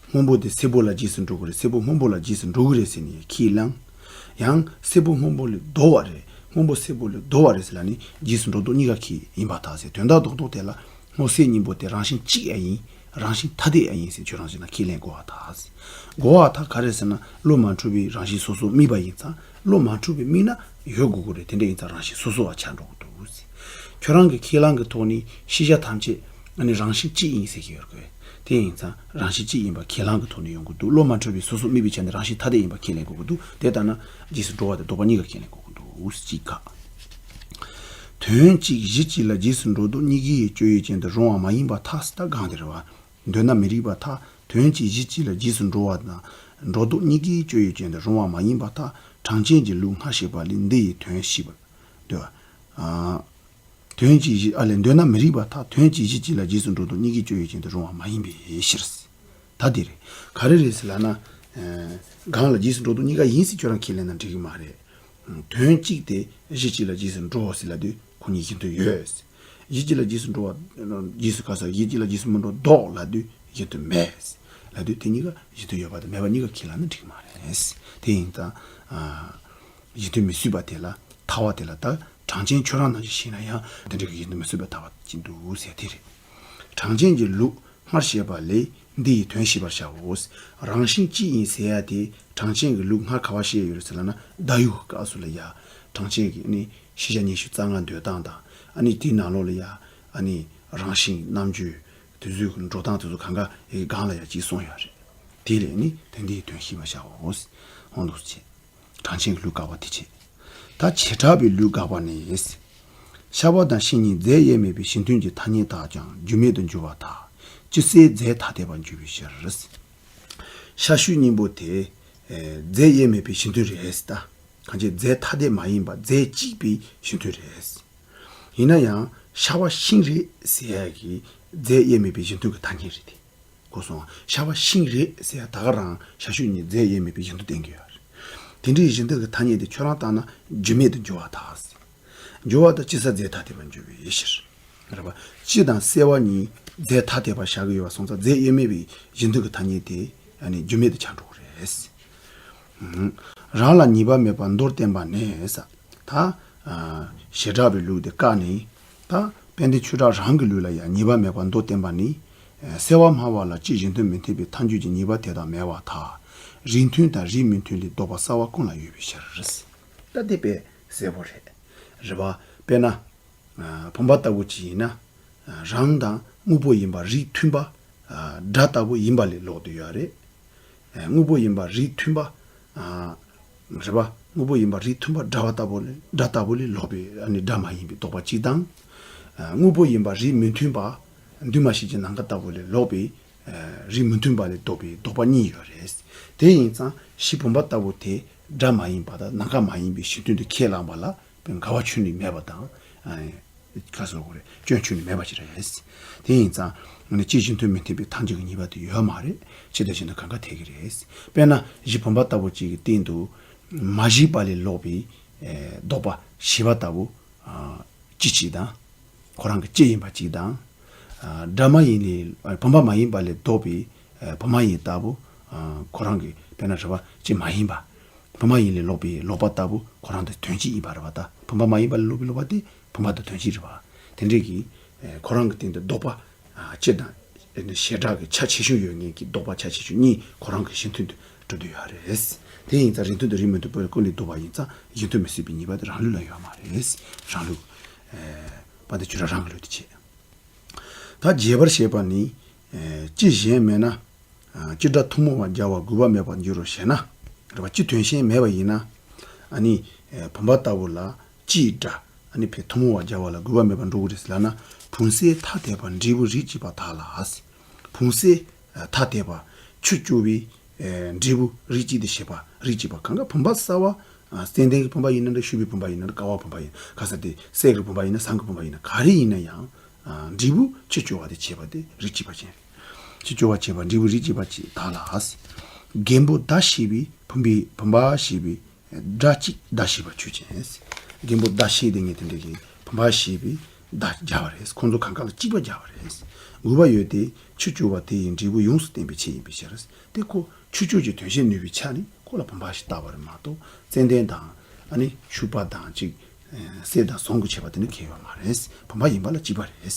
སྔོན་པོ་དེ་སེར་པོ་ལ་རྗེས་སུ་འགྲོ་གི་རེད། སེར་པོ་སྔོན་པོ་ལ་རྗེས་སུ་འགྲོ་གི་རེད་ཟེར་ནས་ཁས་བླངས། ཡང་སེར་པོ་སྔོན་པོ་ལས་ལྡོག་པ་རེད། སྔོན་པོ་སེར་པོ་ལས་ལྡོག་པ་རེད་ཟེར་ལབ་ནས་རྗེས་སུ་འགྲོ་ལྡོག་གཉིས་ཀ་ཁས་ཡིན་པར་ཐལ་ཟེར། དོན་དག་རྡོག་རྡོག་དེ་ལ་སྔོ་སེར་གཉིས་པོ་དེ་རང་བཞིན་གཅིག་ཡང་ཡིན། རང་བཞིན་ཐ་དད་ཡང་ཡིན་ཟེར་ཁྱོད་རང་བཞིན་ལ་ཁས་ལེན་དགོས་པར་ཐལ། དགོས་པར་ཐལ་ག་རེ་ཟེར་ན། བློ་མ་འཁྲུལ་བའི་རང་བཞིན་སོ་སོ་དམིགས་པ་ཡིན་ཙང་། བློ་མ་འཁྲུལ་བའི་དམིགས་ན་ཡོད་དགོས་ཀྱི་རེད། དེ་འདྲ་ཡིན་ཙང་རང་བཞིན་སོ་སོ་བ་ཆགས་འགྲོ་གི་འདུག་ཟེར། ཁྱོད་རང་གི་ཁས་བླངས་ཀྱི་ཐོག་ནས་ཤེས་བྱ་ཐམས་ཅད་ཨ་ནི་རང་བཞིན་གཅིག་ཡིན་ཟེར་གྱི་ཡོད་དགོས། དེ་ཡིན་ཙང་རང་བཞིན་གཅིག་ཡིན་པ་ཁས་བླངས་ཀྱི་ཐོག་ནས་ཡོང་གི་འདུག། བློ་མ་འཁྲུལ་བའི་སོ་སོ་དམིགས་པའི་ཆ་ནས་རང་བཞིན་ཐ་དད་ཡིན་པ་ཁས་ལེན་དགོས་ཀྱི་འདུག། དེ་ལྟར་ན་རྗེས་སུ་འགྲོ་བ་དང་ལྡོག་པ་གཉིས་ཀ་ཁས་ལེན་དགོས་ཀྱི་འདུག། གཅིག་ག། དོན་གཅིག་གཞི་གཅིག་ལ་རྗེས་སུ་འགྲོ་ལྡོག་གཉིས་ཀའི་སྤྱོད་ཡུལ་ཅན་དུ་རུང་བ་མ་ཡིན་པར་ཐལ་ཟེར། ད་གང་དེ་རེད་བ། འདོད་ན་མི་རིགས་པར་ཐལ། དོན་གཅིག་གཞི་གཅིག་ལ་རྗེས་སུ་འགྲོ་བ་དང་འགྲོ་ལྡོག་གཉིས་ཀའི་སྤྱོད་ཡུལ་ཅན་དུ་རུང་བ་མ་ཡིན་པར་ཐལ། གྲངས་ཅན་གྱི་ལུགས་སྔར་བཤད་པ་ལས་འདི་ཡི་དོན་ཤེས་པར་འདོད། ཨ། དོན་གཅིག་གཞི། ཨ་ལས། འདོད་ན་མི་རིགས་པར་ཐལ། དོན་གཅིག་གཞི་གཅིག་ལ་རྗེས་སུ་འགྲོ་ལྡོག་གཉིས་ཀའི་སྤྱོད་ཡུལ་ཅན་དུ་རུང་བ་མ་ཡིན་པའི་ཕྱིར། ད་དེ་རེད། ག་རེ་རེད་ཟེར་ལབ་ན། གང་ལ་རྗེས་སུ་འགྲོ་དོན་གཉིས་ཀ་ཡིན་ཟེར་ཁྱོད་རང་ཁས་ལེན་ན་འགྲིག་གི་མ་རེད། དོན་གཅིག་དེ་གཞི་གཅིག་ལ་རྗེས་སུ་འགྲོ་ཟེར་ལབ་དུས་ཁོ་གཉིས་གཞི་མཐུན་ཡོད། གཞི་གཅིག་ལ་རྗེས་སུ་འགྲོ་བ། རྗེས་སུ་ག་ས་གཞི་གཅིག་ལ་རྗེས་སུ་མི་འགྲོ་ལྡོག་ལབ་དུས་གཞི་མཐུན་མེད། ལབ་དུས་དེ་གཉིས་ཀ་གཞི་མཐུན་ཡོད་པ་དང་མེད་པ་གཉིས་ཀ་ཁས་ལེན་ན་འགྲིག་གི་མ་རེད། དེ་ཡིན་ཙང་། གཞི་མཐུན་མི་སྲིད་པ་དེ་ལ་ཐལ་བ་དེ་ལ་ད་གྲངས་ཅན་ཁྱོད་རང་ནང་བཞིན་ཤེས་ན་ཡང་དེ་འདྲ་གི་གཞི་མཐུན་མི་སྲིད་པའི་ཐལ་བ་ཅིག་འདུག་ཟེར་དེ་རེད། གྲངས་ཅན་གྱི་ལུགས་སྔར་བཤད་པ་ལས་འདི་ཡི་དོན་ཤེས་པར་བྱའོ། རང་བཞིན་གཅིག་ཡིན་ཟེར་ཡ་དེ་གྲངས་ཅན་གྱི་ལུགས་སྔར་ག་བ་བཤད་ཡོད་རེད་ཟེར་ལབ་ན་བརྡ་ཡུལ་གྱི་སྐབས་སུ་ལ་ཡ། གྲངས་ཅན་གྱི་ནི་ཤེས་བྱ་ཉི་ཤུ་རྩ་ལྔ་འདོད་སྟངས་དང་ཨ་ནི་དེའི་ནང་ལོགས་ལ་ཡ་ཨ་ནི་རང་བཞིན་རྣམ་དཔྱོད་དེ་ཚོའི་འགྲོ་སྟངས་དེ་ཚོ་གང་ག་ཡི་སྒང་ལ་ཡ་གཅིག་གསུངས་ཡོད་རེད། དེ་ལས་ནི་དེ་འདི་ཡི་དོན་ཤེས་པར་བྱའོ། འོང་འདུག་ཅེས། གྲངས་ཅན་གྱི་ལུགས་དགག་པ་དེ་བྱེད། ད་བྱེ་བྲག་པའི་ལུགས་དགག་པ་ནི། ཤ་བ་དང་ཤིང་གཉིས་རྫས་དབྱེར་མེད་པའི་གཞི་མཐུན་གྱི་ཐ་སྙད་དག་ཀྱང་རྒྱུ་མེད་དུ་འགྱུར་བར་ཐལ། ཅི་སྲིད་རྫས་ཐ་དད་པར་འགྱུར་བའི་ཕྱིར། ཤ་ཤུ་གཉིས་པོ་དེ། ཨེ། རྫས་དབྱེར་མེད་པའི་གཞི་མཐུན་རེད་ད། གང་ཅི་རྫས་ཐ་དད་མ་ཡིན་པ་རྫས་གཅིག་པའི་གཞི་མཐུན་རེད། ཡིན་ན་ཡང་ཤ་བ་ཤིང་རེད་ཟེར་ཡ་གི་རྫས་དབྱེར་མེད་པའི་གཞི་མཐུན་གྱི་ཐ་སྙད་རེད་དེ། གོ་སོང་། ཤ་བ་ཤིང་རེད་ཟེར་ཡ་ད་ག་རང་ཤ་ཤུ་གཉིས་རྫས་དབྱེར་མེད་པའི་གཞི་མཐུན་བསྟན་གྱི་ཡོད་རེད། དེ་འདྲའི་གཞི་མཐུན་གྱི་ཐ་སྙད་དེ་ཁྱོད་རང་བཏང་ན་རྒྱུ་མེད་དུ་འགྱུར་བར་ཐལ། འགྱུར་བ་དང་ཅི་སྲིད་རྫས་ཐ་དད་པར་འགྱུར་བའི་ཕྱིར། རེད་པ། སྤྱི་དང་སེལ་བ་གཉིས་རྫས་ཐ་དད་པར་བཞག་གི་ཡོད་པ་སོང་ཙང་རྫས་དབྱེར་མེད་པའི་གཞི་མཐུན་གྱི་ཐ་སྙད་དེ་ཨ་ནི་རྒྱུ་མེད་དུ་ཆགས་འགྲོ་གི་རེད། རང་ལ་ཉེས་པ་མེད་པར་མདོར་བསྟན་པ་ནི་ས། ད། བྱེ་བྲག་པའི་ལུགས་དེ་བཀག་ནས། ད། དཔལ་ལྡན་ཆོས་གྲགས་རང་གི་ལུགས་ལ་ཡང་ཉེས་པ་མེད་པར་མདོར་བསྟན་པ་ནི། སེལ་བ་སྨྲ་བ་ལ་སྤྱི་གཞི་མཐུན་མི་མཐུན་པའི་ཐལ་འགྱུར་གྱི་ཉེས་པ་དེ་དག་མེད་པར་ཐལ། རིགས་མཐུན་དང་རིགས་མི་མཐུན་ལས་ལྡོག་པ་གསལ་བ་ཀུན་ལ་ཡོད་པའི་ཕྱིར། ད་དེ་དཔེ་གསལ་པོ་རེད། རེད་པ། དཔེར་ན། བུམ་པ་ལྟ་བུ་ཅིག་ཡིན་ན། རང་དང་དངོས་པོ་ཡིན་པ་རིགས་མཐུན་པ། སྒྲ་ལྟ་བུ་ཡིན་པ་ལས་ལོག་ཏུ་ཡོད་རེད། དངོས་པོ་ཡིན་པ་རིགས་མཐུན་པ། རེད་པ། དངོས་པོ་ཡིན་པ་རིགས་མཐུན་པ་སྒྲ་བ་ལྟ་བུ་ལས་སྒྲ་ལྟ་བུ་ལས་ལོག་པའི་ཨ་ནི་སྒྲ་མ་ཡིན་པའི་ལྡོག་པ་གཅིག་དང་། དངོས་པོ་ཡིན་པ་རིགས་མི་མཐུན་པ། འདུས་མ་བྱས་ཀྱི་ནམ་མཁའ་ལྟ་བུ་ལས་ལོག་པའི། རིགས་མི་མཐུན་པ་ལས་ལྡོག་པའི་ལྡོག་པ་གཉིས་ཡོད་རེད། དེ་ཡིན་ཙང་གཞི་བུམ་པ་ལྟ་བུ་དེ་སྒྲ་མ་ཡིན་པ་དང་ནམ་མཁའ་མ་ཡིན་པའི་གཞི་མཐུན་དུ་ཁས་བླངས་པ་ལ་འགལ་བ་ཁྱོན་ནས་མེད་པ་དང་། ཁ་སོ་གོ་རེད་སྐྱོན་ཆུང་ནས་མེད་པ་ཞིག་རེད། དེ་ཡིན་ཙང་ནི་སྤྱི་གཞི་མཐུན་མི་མཐུན་པའི་ཐལ་འགྱུར་གྱི་ཉེས་པ་དེ་ཡོད་མ་རེད། ཕྱི་དང་གཞན་དུ་གང་ག་འཐད་ཀྱི་རེད། དཔེར་ན་གཞི་བུམ་པ་ལྟ་བུ་གཅིག་གི་སྟེང་དུ་མ་གཞི་པ་ལས་ལོག་པའི་ལྡོག་པ་བྱས་པ་ལྟ་བུ་སྤྱི་གཅིག་དང་། ཁོ་རང་གི་སྤྱི་ཡིན་པ་གཅིག་དང་། སྒྲ་མ་ཡིན་ལས་བུམ་པ་མ་ཡིན་པ་ལས་ལྡོག་པའི་བུམ་པ་ཡིན་ལྟ་བུ། ཁོ་རང་གི་དཔེར་ན་རེད་པ་སྤྱི་མ་ཡིན་པ། བུམ་པ་ཡིན་ལས་ལོག་པའི་ལོག་པ་ལྟ་བུ་ཁོ་རང་དེ་དོན་གཅིག་ཡིན་པ་རེད་པ་ད། བུམ་པ་མ་ཡིན་པ་ལས་ལོག་པའི་ལོག་པ་དེ་བུམ་པ་དང་དོན་གཅིག་རེད་པ། དེ་འདྲའི་གི། ཁོ་རང་གི་སྟེང་དུ་ལྡོག་པ། སྤྱི་དང་། བྱེ་བྲག་གི་ཆ་ཆེ་ཤོས་ཡོད་མཁན་གྱི་ལྡོག་པ་ཆ་ཆེ་ཤོས་གཉིས་ཁོ་རང་གི་གཞི་མཐུན་དུ་གྲུབ་བསྡད་ཡོད་རེད། དེ་ཡིན་ཙང་རིགས་མཐུན་དང་རིགས་མི་མཐུན་པོ་ཀུན་ལས་ལྡོག་པ་ཡིན་ཙང་གཞི་མཐུན་མི་སྲིད་པའི་ཉེས་པ་དེ་རང་ལུགས་ལ་ཡོད་མ་རེད། རང་ལུགས། དཔལ་ལྡན་ཆོས་གྲགས་རང་གི་ལུགས་དེ་བྱེད། ད་རྒྱས་པར་བཤད་པ་ནི། སྤྱི་གཞན་མེད་ན། སྤྱི་སྒྲ་ཐུན་མོང་བར་སྦྱར་བ་དགོས་པ་མེད་པར་འགྱུར་རོ་ཞེ་ན། རེད་པ། སྤྱི་དོན་གཞན་མེད་པ་ཡིན་ན། ཨ་ནི། བུམ་པ་ལྟ་བུ་ལ་སྤྱིའི་སྒྲ་ཨ་ནི་ཕའི་ཐུན་མོང་བར་སྦྱར་བ་ལ་དགོས་པ་མེད་པར་འགྲོ་གི་རེད་ལབ་ན། བུམ་གསལ་ཐ་དད་པ་འབྲས་བུ་རིགས་གཅིག་པ་དག་ལ། བུམ་གསལ་ཐ་དད་པ་ཆུ་སྐྱོར་བའི་འབྲས་བུ་རིགས་གཅིག་ཏུ་བྱེད་པ་རིགས་གཅིག་པ་གང་ག་བུམ་པ་གསལ་བ། ཙན་དན་གྱི་བུམ་པ་ཡིན་ན་འདྲ་ཤུག་པའི་བུམ་པ་ཡིན་ན་འདྲ་ཀ་བ་བུམ་པ་ཡིན་ན་ག་ས་དེ་གསེར་གྱི་བུམ་པ་ཡིན་ན་ཟངས་ཀྱི་བུམ་པ་ཡིན་ན་ག་རེ་ཡིན་ན་ཡང་། འབྲས་བུ་ཆུ་སྐྱོར་བ་དེ་བྱེད་པ་དེ་རིགས་གཅིག་པ་ཅན་རེད། ཆུ་སྐྱོར་བ་བྱེད་པ་འབྲས་བུ་རིགས་གཅིག་པ་ཅིག་དག་ལ། རྒན་པོ་བརྡ་ཤེས་པའི་བུམ་པའི་བུམ་པ་ཤེས་པའི་སྒྲ་གཅིག་བརྡ་ཤེས་པ་ཆོས་ཅན། རྒན་པོ་བརྡ་ཤེས་དེ་ངས་དེ་འདྲ་གི་བུམ་པ་ཤེས་པའི་བརྡ་སྦྱར་བ་རེད། ཁོང་ཚོ་གང་ག་ལ་གཅིག་པ་སྦྱར་བ་རེད། དགོས་པ་ཡོད་དེ་ཆུ་སྐྱོར་བ་དེ་ཡི་འབྲས་བུ་ཡོངས་སུ་བསྟན་པའི་ཆེད་ཡིན་པའི་ཕྱིར། དེ་ཁོ་ཆུ་སྐྱོར་གྱི་དོན་བྱེད་ནུས་པའི་ཆ་ནས་ཁོ་ལ་བུམ་པ་ཞེས་བཏགས་པ་རེད་མ་གཏོགས་ཙན་དན་དང་ཨ་ནི་ཤུག་པ་དང་གཅིག་གསེར་དང་ཟངས་ཀྱིས་བྱས་པ་དེ་ནི་ཁེལ་ཡོད་མ་རེད། བུམ་པ་ཡིན་པ་ལ་གཅིག་པ་རེད།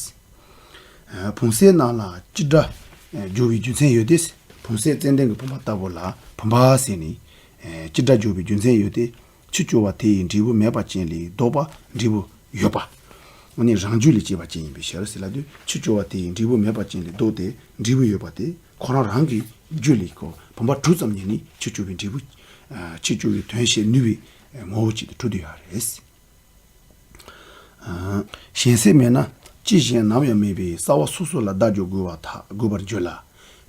བུམ་གསལ་རྣམས་ལ་སྤྱི་སྒྲ་སྦྱོར་བའི་རྒྱུ་མཚན་ཡོད་དེ། བུམ་གསལ་ཙན་དན་གྱི་བུམ་པ་ལྟ་བུ་ལ་བུམ་པ་ཟེར་ནས་སྤྱི་སྒྲ་སྦྱོར་བའི་རྒྱུ་མཚན་ཡོད་དེ། ཆུ་སྐྱོར་བ་དེ་ཡི་འབྲས་བུ་མེད་པ་ཅན་ལས་ལྡོག་པ་འབྲས་བུ་ཡོད་པ། ཨ་ནི་རང་རྒྱུ་ལས་སྐྱེས་པ་ཅན་ཡིན་པའི་ཕྱིར་ཟེར་ལབ་དུས་ཆུ་སྐྱོར་བ་དེ་ཡི་འབྲས་བུ་མེད་པ་ཅན་ལས་ལྡོག་སྟེ་འབྲས་བུ་ཡོད་པ་དེ་ཁོ་རང་རང་གི་རྒྱུ་ལས་ཁོ་བུམ་པ་གྲུབ་ཙམ་ཉིད་ནས་ཆུ་སྐྱོར་བའི་འབྲས་བུ། ཆུ་སྐྱོར་བའི་དོན་བྱེད་ནུས་པའི་ངོ་བོ་གཅིག་ཏུ་གྲུབ་བསྡད་ཡོད་རེད། གཞན་སེལ་མེད་ན་སྤྱི་གཞན་ནམ་ཡང་མེད་པའི་རྩ་བ་སོ་སོ་ལ་བརྡ་སྦྱོར་དགོས་པར་ཐལ་དགོས་པར་འགྱུར་ལ།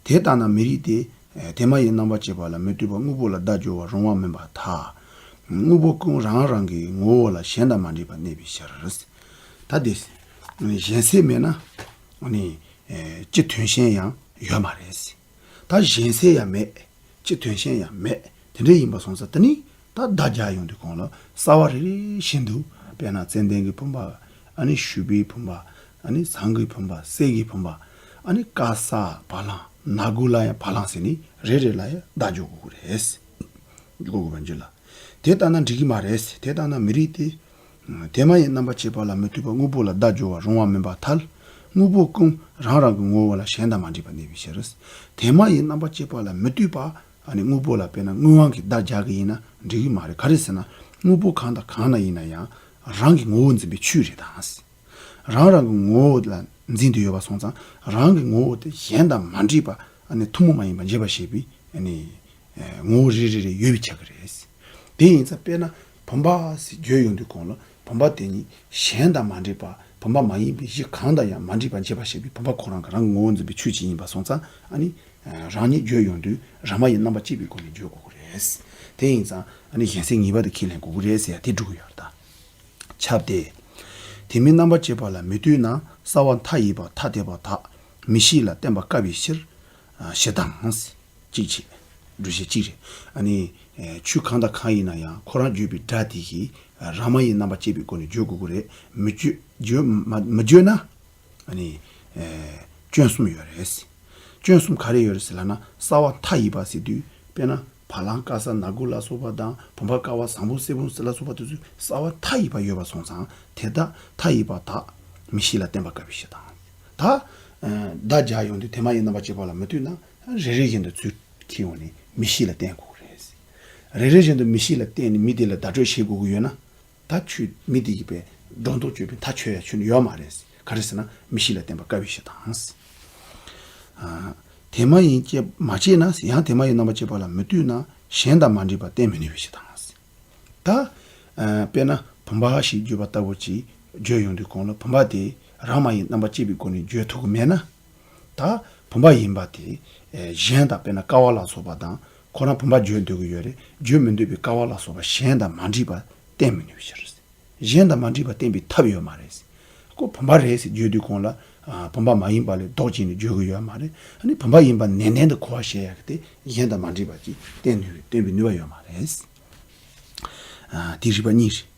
དེ་ལྟ་ན་མི་རིགས་ཏེ། དེ་མ་ཡིན་རྣམ་པར་བཅད་པ་ལ་མི་ལྟོས་པར་དངོས་པོ་ལ་བརྡ་སྦྱོར་བར་རུང་བ་མིན་པར་ཐལ། དངོས་པོ་ཀུན་རང་རང་གི་ངོ་བོ་ལ་གཞན་དང་མ་འདྲེས་པར་གནས་པའི་ཕྱིར། ད་དེ། གཞན་སེལ་མེད་ན། ནི། སྤྱི་དོན་གཞན་ཡང་ཡོད་མ་རེད། ད་གཞན་སེལ་ཡང་མེད། ཅི་དོན་གཞན་ཡང་མེད། དེ་འདྲ་ཡིན་པ་སོང་ཙང་དེ་ནི་ད་བརྡ་རྒྱག་ཡོང་དུས་གོང་ལ་རྩ་བ་རེ་རེ་བཞིན་དུ། དཔེར་ན་ཙན་དན་གྱི་བུམ་པ། ཨ་ནི་ཤུ་བའི་བུམ་པ། ཨ་ནི་ཟངས་ཀྱི་བུམ་པ། གསེར་གྱི་བུམ་པ། ཨ་ནི་ཀ་ས་བ་ལང་ན་གུ་ལ་ཡང་བ་ལང་ཟེར་ནི་རེ་རེ་ལ་ཡང་བརྡ་འཇོག་དགོས་ཀྱི་རེད། འཇོག་དགོས་པ་འཇུ་ལ། དེ་ལྟ་ན་འགྲིག་གི་མ་རེད། དེ་ལྟ་ན་མི་རིགས་ཏེ། དེ་མ་ཡིན་རྣམ་པ་གཅིག་པ་ལ་མི་ལྟོས་པ་དངོས་པོ་ལ་བརྡ་སྦྱོར་བ་རུང་བ་མིན་པར་ཐལ། དངོས་པོ་ཀུན་རང་རང་གི་ངོ་བོ་ལ་གཞན་དང་མ་འདྲེས་པར་གནས་པའི་ཕྱིར། དེ་མ་ཡིན་རྣམ་པ་གཅིག་པ་ལ་མི་ལྟོས་པ། ཨ་ནི་དངོས་པོ་ལ་དཔེར་ན་དངོས་དབང་གི་བརྡ་རྒྱག་གི་ཡིན་ན་འགྲིག་གི་མ་རེད། ག་རེ་ཟེར་ན། དངོས་པོ་གང་དང་གང་ན་ཡིན་ན་ཡང་རང་གི་ངོ་བོ་འཛིན་པའི་ཆོས་རེད་དང་། རང་རང་གི་ངོ་བོ་ལ་འཛིན་དུ་ཡོད་པ་སོང་ཙང་རང་གི་ངོ་བོ་དེ་གཞན་དང་མ་འདྲེས་པ། ཨ་ནི་ཐུན་མོང་མ་ཡིན་པ་འབྱེད་པར་བྱེད་པའི་ཨ་ནི་ངོ་བོ་རེ་རེ་རེ་ཡོད་པའི་ཆགས་ཀྱི་རེད། དེ་ཡིན་ཙང་དཔེར་ན་བུམ་པ་ཟེར་བརྗོད་ཡོང་དུས་གོང་ལ་བུམ་པ་དེ་ཉིད་གཞན་དང་མ་འདྲེས་པ། བུམ་པ་མ་ཡིན་པའི་གཞི་གང་དང་ཡང་མ་འདྲེས་པ་འབྱེད་པར་བྱེད་པའི་བུམ་པ་ཁོ་རང་གི་རང་གི་ངོ་བོ་འཛིན་པའི་ཆོས་ཅིག་ཡིན་པ་སོང་ཙང་། ཨ་ནི་རང་ཉིད་བརྗོད་ཡོང་དུས་རང་མ་ཡིན་རྣམ་པ་གཅིག་པའི་སྒོ་ནས་བརྗོད་དགོས་ཀྱི་རེད། དེ་ཡིན་ཙང་ཨ་ནི་གཞན་སེལ་ངེས་པར་དུ་ཁས་ལེན་དགོས་ཀྱི་རེད་ཟེར་ཡ་དེ་འགྲོ་གི་ཡོད་རེད་ད། ཁྱབ་སྟེ། དེ་མིན་རྣམ་པ་གཅིག་པ་ལ་མི་ལྟོས་ན་རྩ་བ་མཐའ་ཡས་པ་ཐ་དད་པ་དག་མི་ཤེས་ལ་བརྟེན་པ་དཀའ་བའི་ཕྱིར། ཞེས་དང་། གཅིག་བྱས། འགྲེལ་བཤད་གཅིག་རེད། ཨ་ནི། ཆོས་གང་དང་གང་ཡིན་ན་ཡང་ཁོ་རང་བརྗོད་པའི་སྒྲ་དེ་གིས་རང་མ་ཡིན་རྣམ་པ་གཅིག་པའི་སྒོ་ནས་བརྗོད་དགོས་ཀྱི་རེད། མི་བརྗོད་བརྗོད་མ་མི་བརྗོད་ན། ཨ་ནི། སྐྱོན་གསུམ་ཡོད་རེད། སྐྱོན་གསུམ་ག་རེ་ཡོད་རེད་ཟེར་ལབ་ན། རྩ་བ་མཐའ་ཡས་པ་ཟེར་དུས་དཔེར་ན་བ་ལང་ཀ་ས་ན་གུ་ལ་སོགས་པ་དང་བུམ་པ་ཀ་བ་ཟངས་བུ་གསེར་བུམ་ལ་སོགས་པ་དེ་ཚོ་རྩ་བ་མཐའ་ཡས་པ་ཡོད་པ་སོང་ཙང་དེ་དག་མཐའ་ཡས་པ་དག་མི་ཤེས་ལ་བརྟེན་པ་དཀའ་བའི་ཕྱིར་དང་། ད། བརྡ་སྦྱར་ཡོང་དུས་དེ་མ་ཡིན་རྣམ་པ་གཅིག་པ་ལ་མི་ལྟོས་ན་རེ་རེ་བཞིན་དུ་ཚུར་འཁྱེར་ཡོང་ནས་མི་ཤེས་ལ་བརྟེན་དགོས་ཀྱི་རེད། རེ་རེ་བཞིན་དུ་མི་ཤེས་ལ་བརྟེན་ནས་མི་དེ་ལ་བརྡ་སྤྲོད་བྱེད་དགོས་ཀྱི་ཡོད་ན། ད་ཁྱོད་མི་དེ་ཡི་པའི་སྒྲོ་འདོགས་གཅོད་པའི་མཐའ་ཆོད་ཡ་ཁྱོད་ནི་ཡོད་མ་རེད། ག་རེ་ཟེར་ན་མི་ཤེས་ལ་བརྟེན་པ་དཀའ་བའི་ཕྱིར་དང་། དེ་མ་ཡིན་སྐྱེ་མ་སྐྱེས་ན་ཡང་དེ་མ་ཡིན་རྣམ་པ་གཅིག་པ་ལ་མི་ལྟོས་ན་གཞན་དང་མ་འདྲེས་པ་བརྟེན་མི་ནུས་པའི་ཕྱིར་དང་། ད། དཔེར་ན་བུམ་པ་ཞིག་བརྗོད་པ་ལྟ་བུ་ཅིག་བརྗོད་ཡོང་དུས་གོང་ལ་བུམ་པ་དེ་རང་མ་ཡིན་རྣམ་པ་གཅིག་པའི་སྒོ་ནས་བརྗོད་ཐུབ་ཀྱི་མེད་ན། ད་བུམ་པ་ཡིན་པ་དེ་གཞན་དང་དཔེར་ན་ཀ་བ་ལ་སོགས་པ་དང་ཁོ་རང་བུམ་པ་བརྗོད་འདོད་ཀྱི་ཡོད་རེད། བརྗོད་མི་འདོད་པའི་ཀ་བ་ལ་སོགས་པ་གཞན་དང་མ་འདྲེས་པ་བརྟེན་མི་ནུས་པའི་ཕྱིར། གཞན་དང་མ་འདྲེས་པ་བརྟེན་པའི་ཐབས་ཡོད་མ་རེད། ཁོ་བུམ་པ་རེད་ཟེར་བརྗོད་དུས་གོང་ལ་བུམ་པ་མ་ཡིན་པ་ལས་ལྡོག་བྱས་ནས་བརྗོད་ཀྱི་ཡོད་མ་རེད། ཨ་ནི་བུམ་པ་ཡིན་པ་ནན་ཏན་དུ་གོ་བ་བྱེད་ཡག་གི་དེ་གཞན་དང་མ་འདྲེས་པ་ཅིག་བརྟེན་ནུས་བརྟེན་པའི་ནུས་པ་ཡོད་མ་རེད། དེ་རིགས་པ་གཉིས་རེད།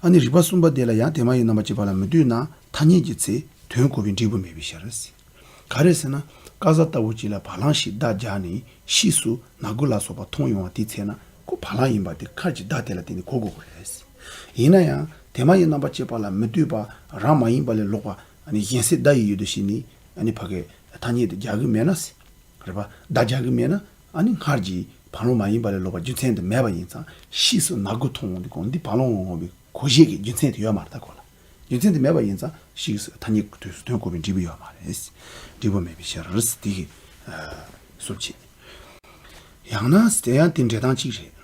ཨ་ནི་རིགས་པ་གསུམ་པ་དེ་ལ་ཡང་དེ་མ་ཡིན་རྣམ་པ་གཅིག་པ་ལ་མི་ལྟོས་ན་ཐ་སྙད་ཀྱི་ཚེ་དོན་གོ་བའི་འབྲས་བུ་མེད་པའི་ཕྱིར། ག་རེ་ཟེར་ན། ཀ་ས་ལྟ་བུ་ཅིག་ལ་བ་ལང་ཞེས་བརྡ་སྦྱར་ནས་ཕྱིས་སུ་ན་གུ་ལ་སོགས་པ་མཐོང་ཡོང་བ་དེའི་ཚེ་ན་ཁོ་བ་ལང་ཡིན་པ་དེ་ཁར་གྱི་བརྡ་དེ་ལ་བརྟེན་ནས་གོ་དགོས་ཀྱི་རེད། ཡིན་ན་ཡང་དེ་མ་ཡིན་རྣམ་པ་གཅིག་པ་ལ་མི་ལྟོས་པ་རང་མ་ཡིན་པ་ལས་ལོག་པ་ཨ་ནི་གཞན་སེལ་བརྡ་ཡི་ཡུལ་དུ་བྱས་ནས་ཨ་ནི་ཕ་གའི་ཐ་སྙད་དེ་རྒྱག་གི་མེད་ན། རེད་པ། བརྡ་རྒྱག་གི་མེད་ན་ཨ་ནི་སྔར་གྱི་བ་ལང་མ་ཡིན་པ་ལས་ལོག་པ་རྒྱུ་མཚན་དེ་མེད་པ་ཡིན་ཙང་ཕྱིས་སུ་ན་གུ་མཐོང་འོང་དུས་གོང་འདི་བ་ལང་འོང་བའི་གོ་བྱེད་ཀྱི་རྒྱུ་མཚན་དེ་ཡོད་མ་རེད་ད་གོ་ལ། རྒྱུ་མཚན་དེ་མེད་པ་ཡིན་ཙང་ཕྱིས་སུ་ཐ་སྙད་ཀྱི་དུས་སུ་དོན་གོ་བའི་འབྲས་བུ་ཡོད་མ་རེད། འབྲས་བུ་མེད་པའི་ཕྱིར་དེ་གི་གསུམ་བྱེད། ཡང་ན་དེ་ཡང་དེ་འགྲེལ་སྟངས་གཅིག་རེད།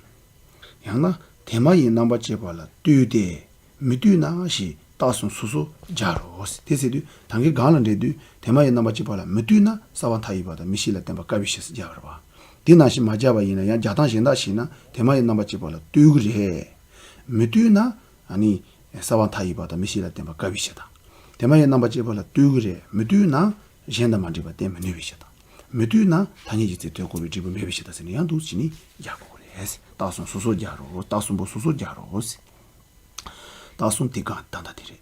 ཡང་ན་དེ་མ་ཡིན་རྣམ་པ་གཅིག་པ་ལ་ལྟོས་ཏེ། མི་ལྟོས་ན་ཞེས་རྟགས་གསུམ་སོ་སོར་སྦྱར་རོ། དེ་ཟེར་དུས་ད་གིན་སྒང་ལ་འགྲེལ་དུས་དེ་མ་ཡིན་རྣམ་པ་གཅིག་པ་ལ་མི་ལྟོས་ན་རྩ་བ་མཐའ་ཡས་པ་དང་མི་ཤེས་ལ་བརྟེན་པ་དཀའ་བའི་ཕྱིར་ཟེར་སྦྱར་བ་རེད་པ། དེ་ནང་བཞིན་མ་སྦྱར་བ་ཡིན་ན་ཡང་རྒྱག་སྟངས་གཞན་དག་ཞིག་ན་དེ་མ་ཡིན་རྣམ་པ་གཅིག་པ་ལ་ལྟོས་ཀྱི་རེད། མི་ལྟོས་ན་ཨ་ནི་རྩ་བ་མཐའ་ཡས་པ་དང་མི་ཤེས་ལ་བརྟེན་པ་དཀའ་བའི་ཕྱིར་དང་། དེ་མ་ཡིན་རྣམ་པ་གཅིག་པ་ལ་ལྟོས་ཀྱི་རེད། མི་ལྟོས་ན་གཞན་དང་མ་འདྲེས་པ་བརྟེན་མི་ནུས་པའི་ཕྱིར་དང་། མི་ལྟོས་ན་ཐ་སྙད་ཀྱི་ཚེ་དོན་གོ་བའི་འབྲས་བུ་མེད་པའི་ཕྱིར་དང་ཟེར་ནས་ཡང་འདུག་ཅེས་ནི་རྒྱག་དགོས་རེད། རྟགས་གསུམ་སོ་སོར་སྦྱར་རོ། རྟགས་གསུམ་པོ་སོ་སོར་སྦྱར་རོ། རྟགས་གསུམ་དེ་གང་ད་ལྟ་དེ་རེད།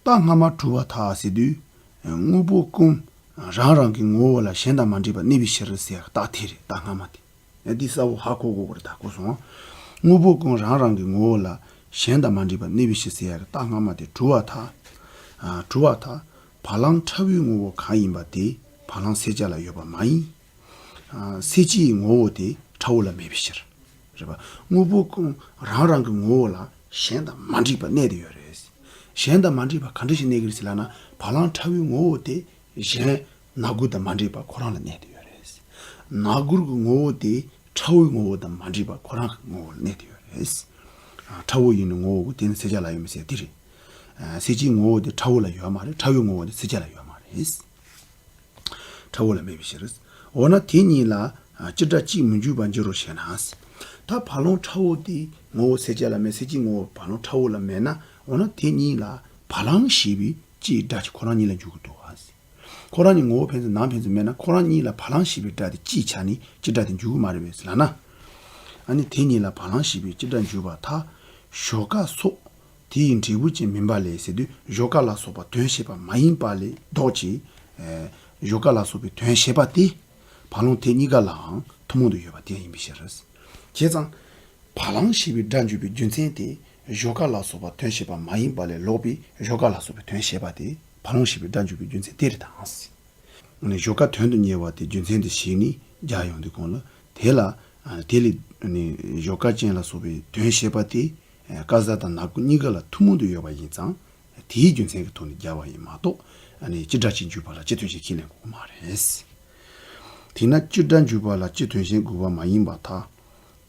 རྟགས་སྔ་མ་གྲུབ་པར་ཐལ་ཟེར་དུས། དངོས་པོ་ཀུན་རང་རང་གི་ངོ་བོ་ལ་གཞན་དང་མ་འདྲེས་པར་གནས་པའི་ཕྱིར་ཟེར་རྟགས་དེ་རེད། རྟགས་སྔ་མ་དེ། འདི་གསལ་པོ་ཧ་གོ་དགོས་པ་རེད། ད་གོ་སོང་། དངོས་པོ་ཀུན་རང་རང་གི་ངོ་བོ་ལ་གཞན་དང་མ་འདྲེས་པར་གནས་པའི་ཕྱིར་ཟེར་ཡག་གི་རྟགས་སྔ་མ་དེ་གྲུབ་པར་ཐལ། གྲུབ་པར་ཐལ། བ་ལང་ཕྲ་བའི་ངོ་བོ་གང་ཡིན་པ་དེ་བ་ལང་སེལ་བྱ་ལ་ཡོད་པ་མ་ཡིན། སེལ་བྱེད་ཀྱི་ངོ་བོ་དེ་ཕྲ་བོ་ལ་མེད་པའི་ཕྱིར། རེད་པ། དངོས་པོ་ཀུན་རང་རང་གི་ངོ་བོ་ལ་གཞན་དང་མ་འདྲེས་པར་གནས་ཏེ་ཡོད་རེད། གཞན་དང་མ་འདྲེས་པ་ག་འདྲ་ཞིག་གནས་ཀྱི་རེད་ཟེར་ལབ་ན། བ་ལང་ཕྲ་བའི་ངོ་བོ་དེ་གཞན་ན་གུར་དང་མ་འདྲེས་པར་ཁོ་རང་ལ་གནས་ཏེ་ཡོད་རེད། ན་གུར་གྱི་ངོ་བོ་དེ་ཕྲ་བོའི་ངོ་བོ་དང་མ་འདྲེས་པར་ཁོ་རང་གི་ངོ་བོ་ལ་གནས་ཏེ་ཡོད་རེད། ཕྲ་བོ་ཡིན་ནི་ངོ་བོ་དེ་ནི་སེལ་བྱ་ལ་ཡོད་མི་སེལ་དེ་རེད། སེལ་བྱེད་ངོ་བོ་དེ་ཕྲ་བོ་ལ་ཡོད་མ་རེད། ཕྲ་བོའི་ངོ་བོ་དེ་སེལ་བྱ་ལ་ཡོད་མ་རེད། ཕྲ་བོ་ལ་མེད་པའི་ཕྱིར། འོ་ན་དེ་གཉིས་ལ་སྤྱི་སྒྲ་གཅིག་མི་འཇུག་པར་འགྱུར་རོ་ཞེ་ན། ད་བ་ལང་ཕྲ་བོ་དེ་ངོ་བོ་སེལ་བྱ་ལ་མེད། སེལ་བྱེད་ངོ་བོ་བ་ལང་ཕྲ་བོ་ལ་མེད་ན། འོ་ན་དེ་གཉིས་ལ་བ་ལང་ཞེས་པའི་སྤྱིའི་སྒྲ་གཅིག་ཁོ་རང་ཉིད་ལ་འཇུག་གི་འདུག་ག་ཁོ་རང་གཉིས་ངོ་བོ་ཕན་ཚུན་ནང་ཕན་ཚུན་མེད་ན་ཁོ་རང་གཉིས་ལ་བ་ལང་ཞེས་པའི་སྒྲ་དེ་སྤྱིའི་ཆ་ནས་སྤྱི་སྒྲ་དེ་འཇུག་གི་མ་རེད་པས་ལབ་ན། ཨ་ནི་དེ་གཉིས་ལ་བ་ལང་ཞེས་པའི་སྤྱི་སྒྲ་འཇུག་པར་ཐལ། ཞོར་ཁ་སོགས་དེ་ཡི་འབྲས་བུ་ཅན་མིན་པ་ལས་ཟེར་དུས་ཞོར་ཁ་ལ་སོགས་པ་དོན་བྱེད་པ་མ་ཡིན་པ་ལས་ལྡོག་ཅིང་། ཨེ། ཞོར་ཁ་ལ་སོགས་པའི་དོན་བྱེད་པ་དེ་བ་ལང་དེ་གཉིས་ཀ་ལའང་ཐུན་མོང་དུ་ཡོད་པ་དེ་ཡང་ཡིན་པའི་ཕྱིར། བྱས་ཙང་། བ་ལང་ཞེས་པའི་སྒྲ་འཇུག་པའི་རྒྱུ་མཚན་དེ་ཞོར་ཁ་ལ་སོགས་པ་དོན་བྱེད་པ་མ་ཡིན་པ་ལས་ལོག་པའི་ཞོར་ཁ་ལ་སོགས་པའི་དོན་བྱེད་པ་དེ་བ་ལང་ཞེས་པའི་སྒྲ་འཇུག་པའི་རྒྱུ་མཚན་དེ་རེད་དང་། ཞོར་ཁ་དོན་དུ་གཉེར་བ་དེ་རྒྱུ་མཚན་དུ་བྱས་ནས་སྦྱར་ཡོང་དུས་གོང་ལ་དེ་ལ་དེ་ལས་ཞོར་ཁ་ཅན་ལ་སོགས་པའི་དོན་བྱེད་པ་དེ་ཀ་ས་དང་ན་གུ་གཉིས་ཀ་ལ་ཐུན་མོང་དུ་ཡོད་པ་ཡིན་ཙང་དེའི་རྒྱུ་མཚན་གྱི་ཐོག་ནས་སྦྱར་བ་ཡིན་མ་གཏོགས་སྤྱི་སྒྲ་གཅིག་འཇུག་པ་ལ་སྤྱི་དོན་གཞན་ཁས་ལེན་དགོས་ཀྱི་མ་རེད། དེས་ན་སྤྱི་སྒྲ་འཇུག་པ་ལ་སྤྱི་དོན་གཞན་དགོས་པ་མ་ཡིན་པར་ཐལ།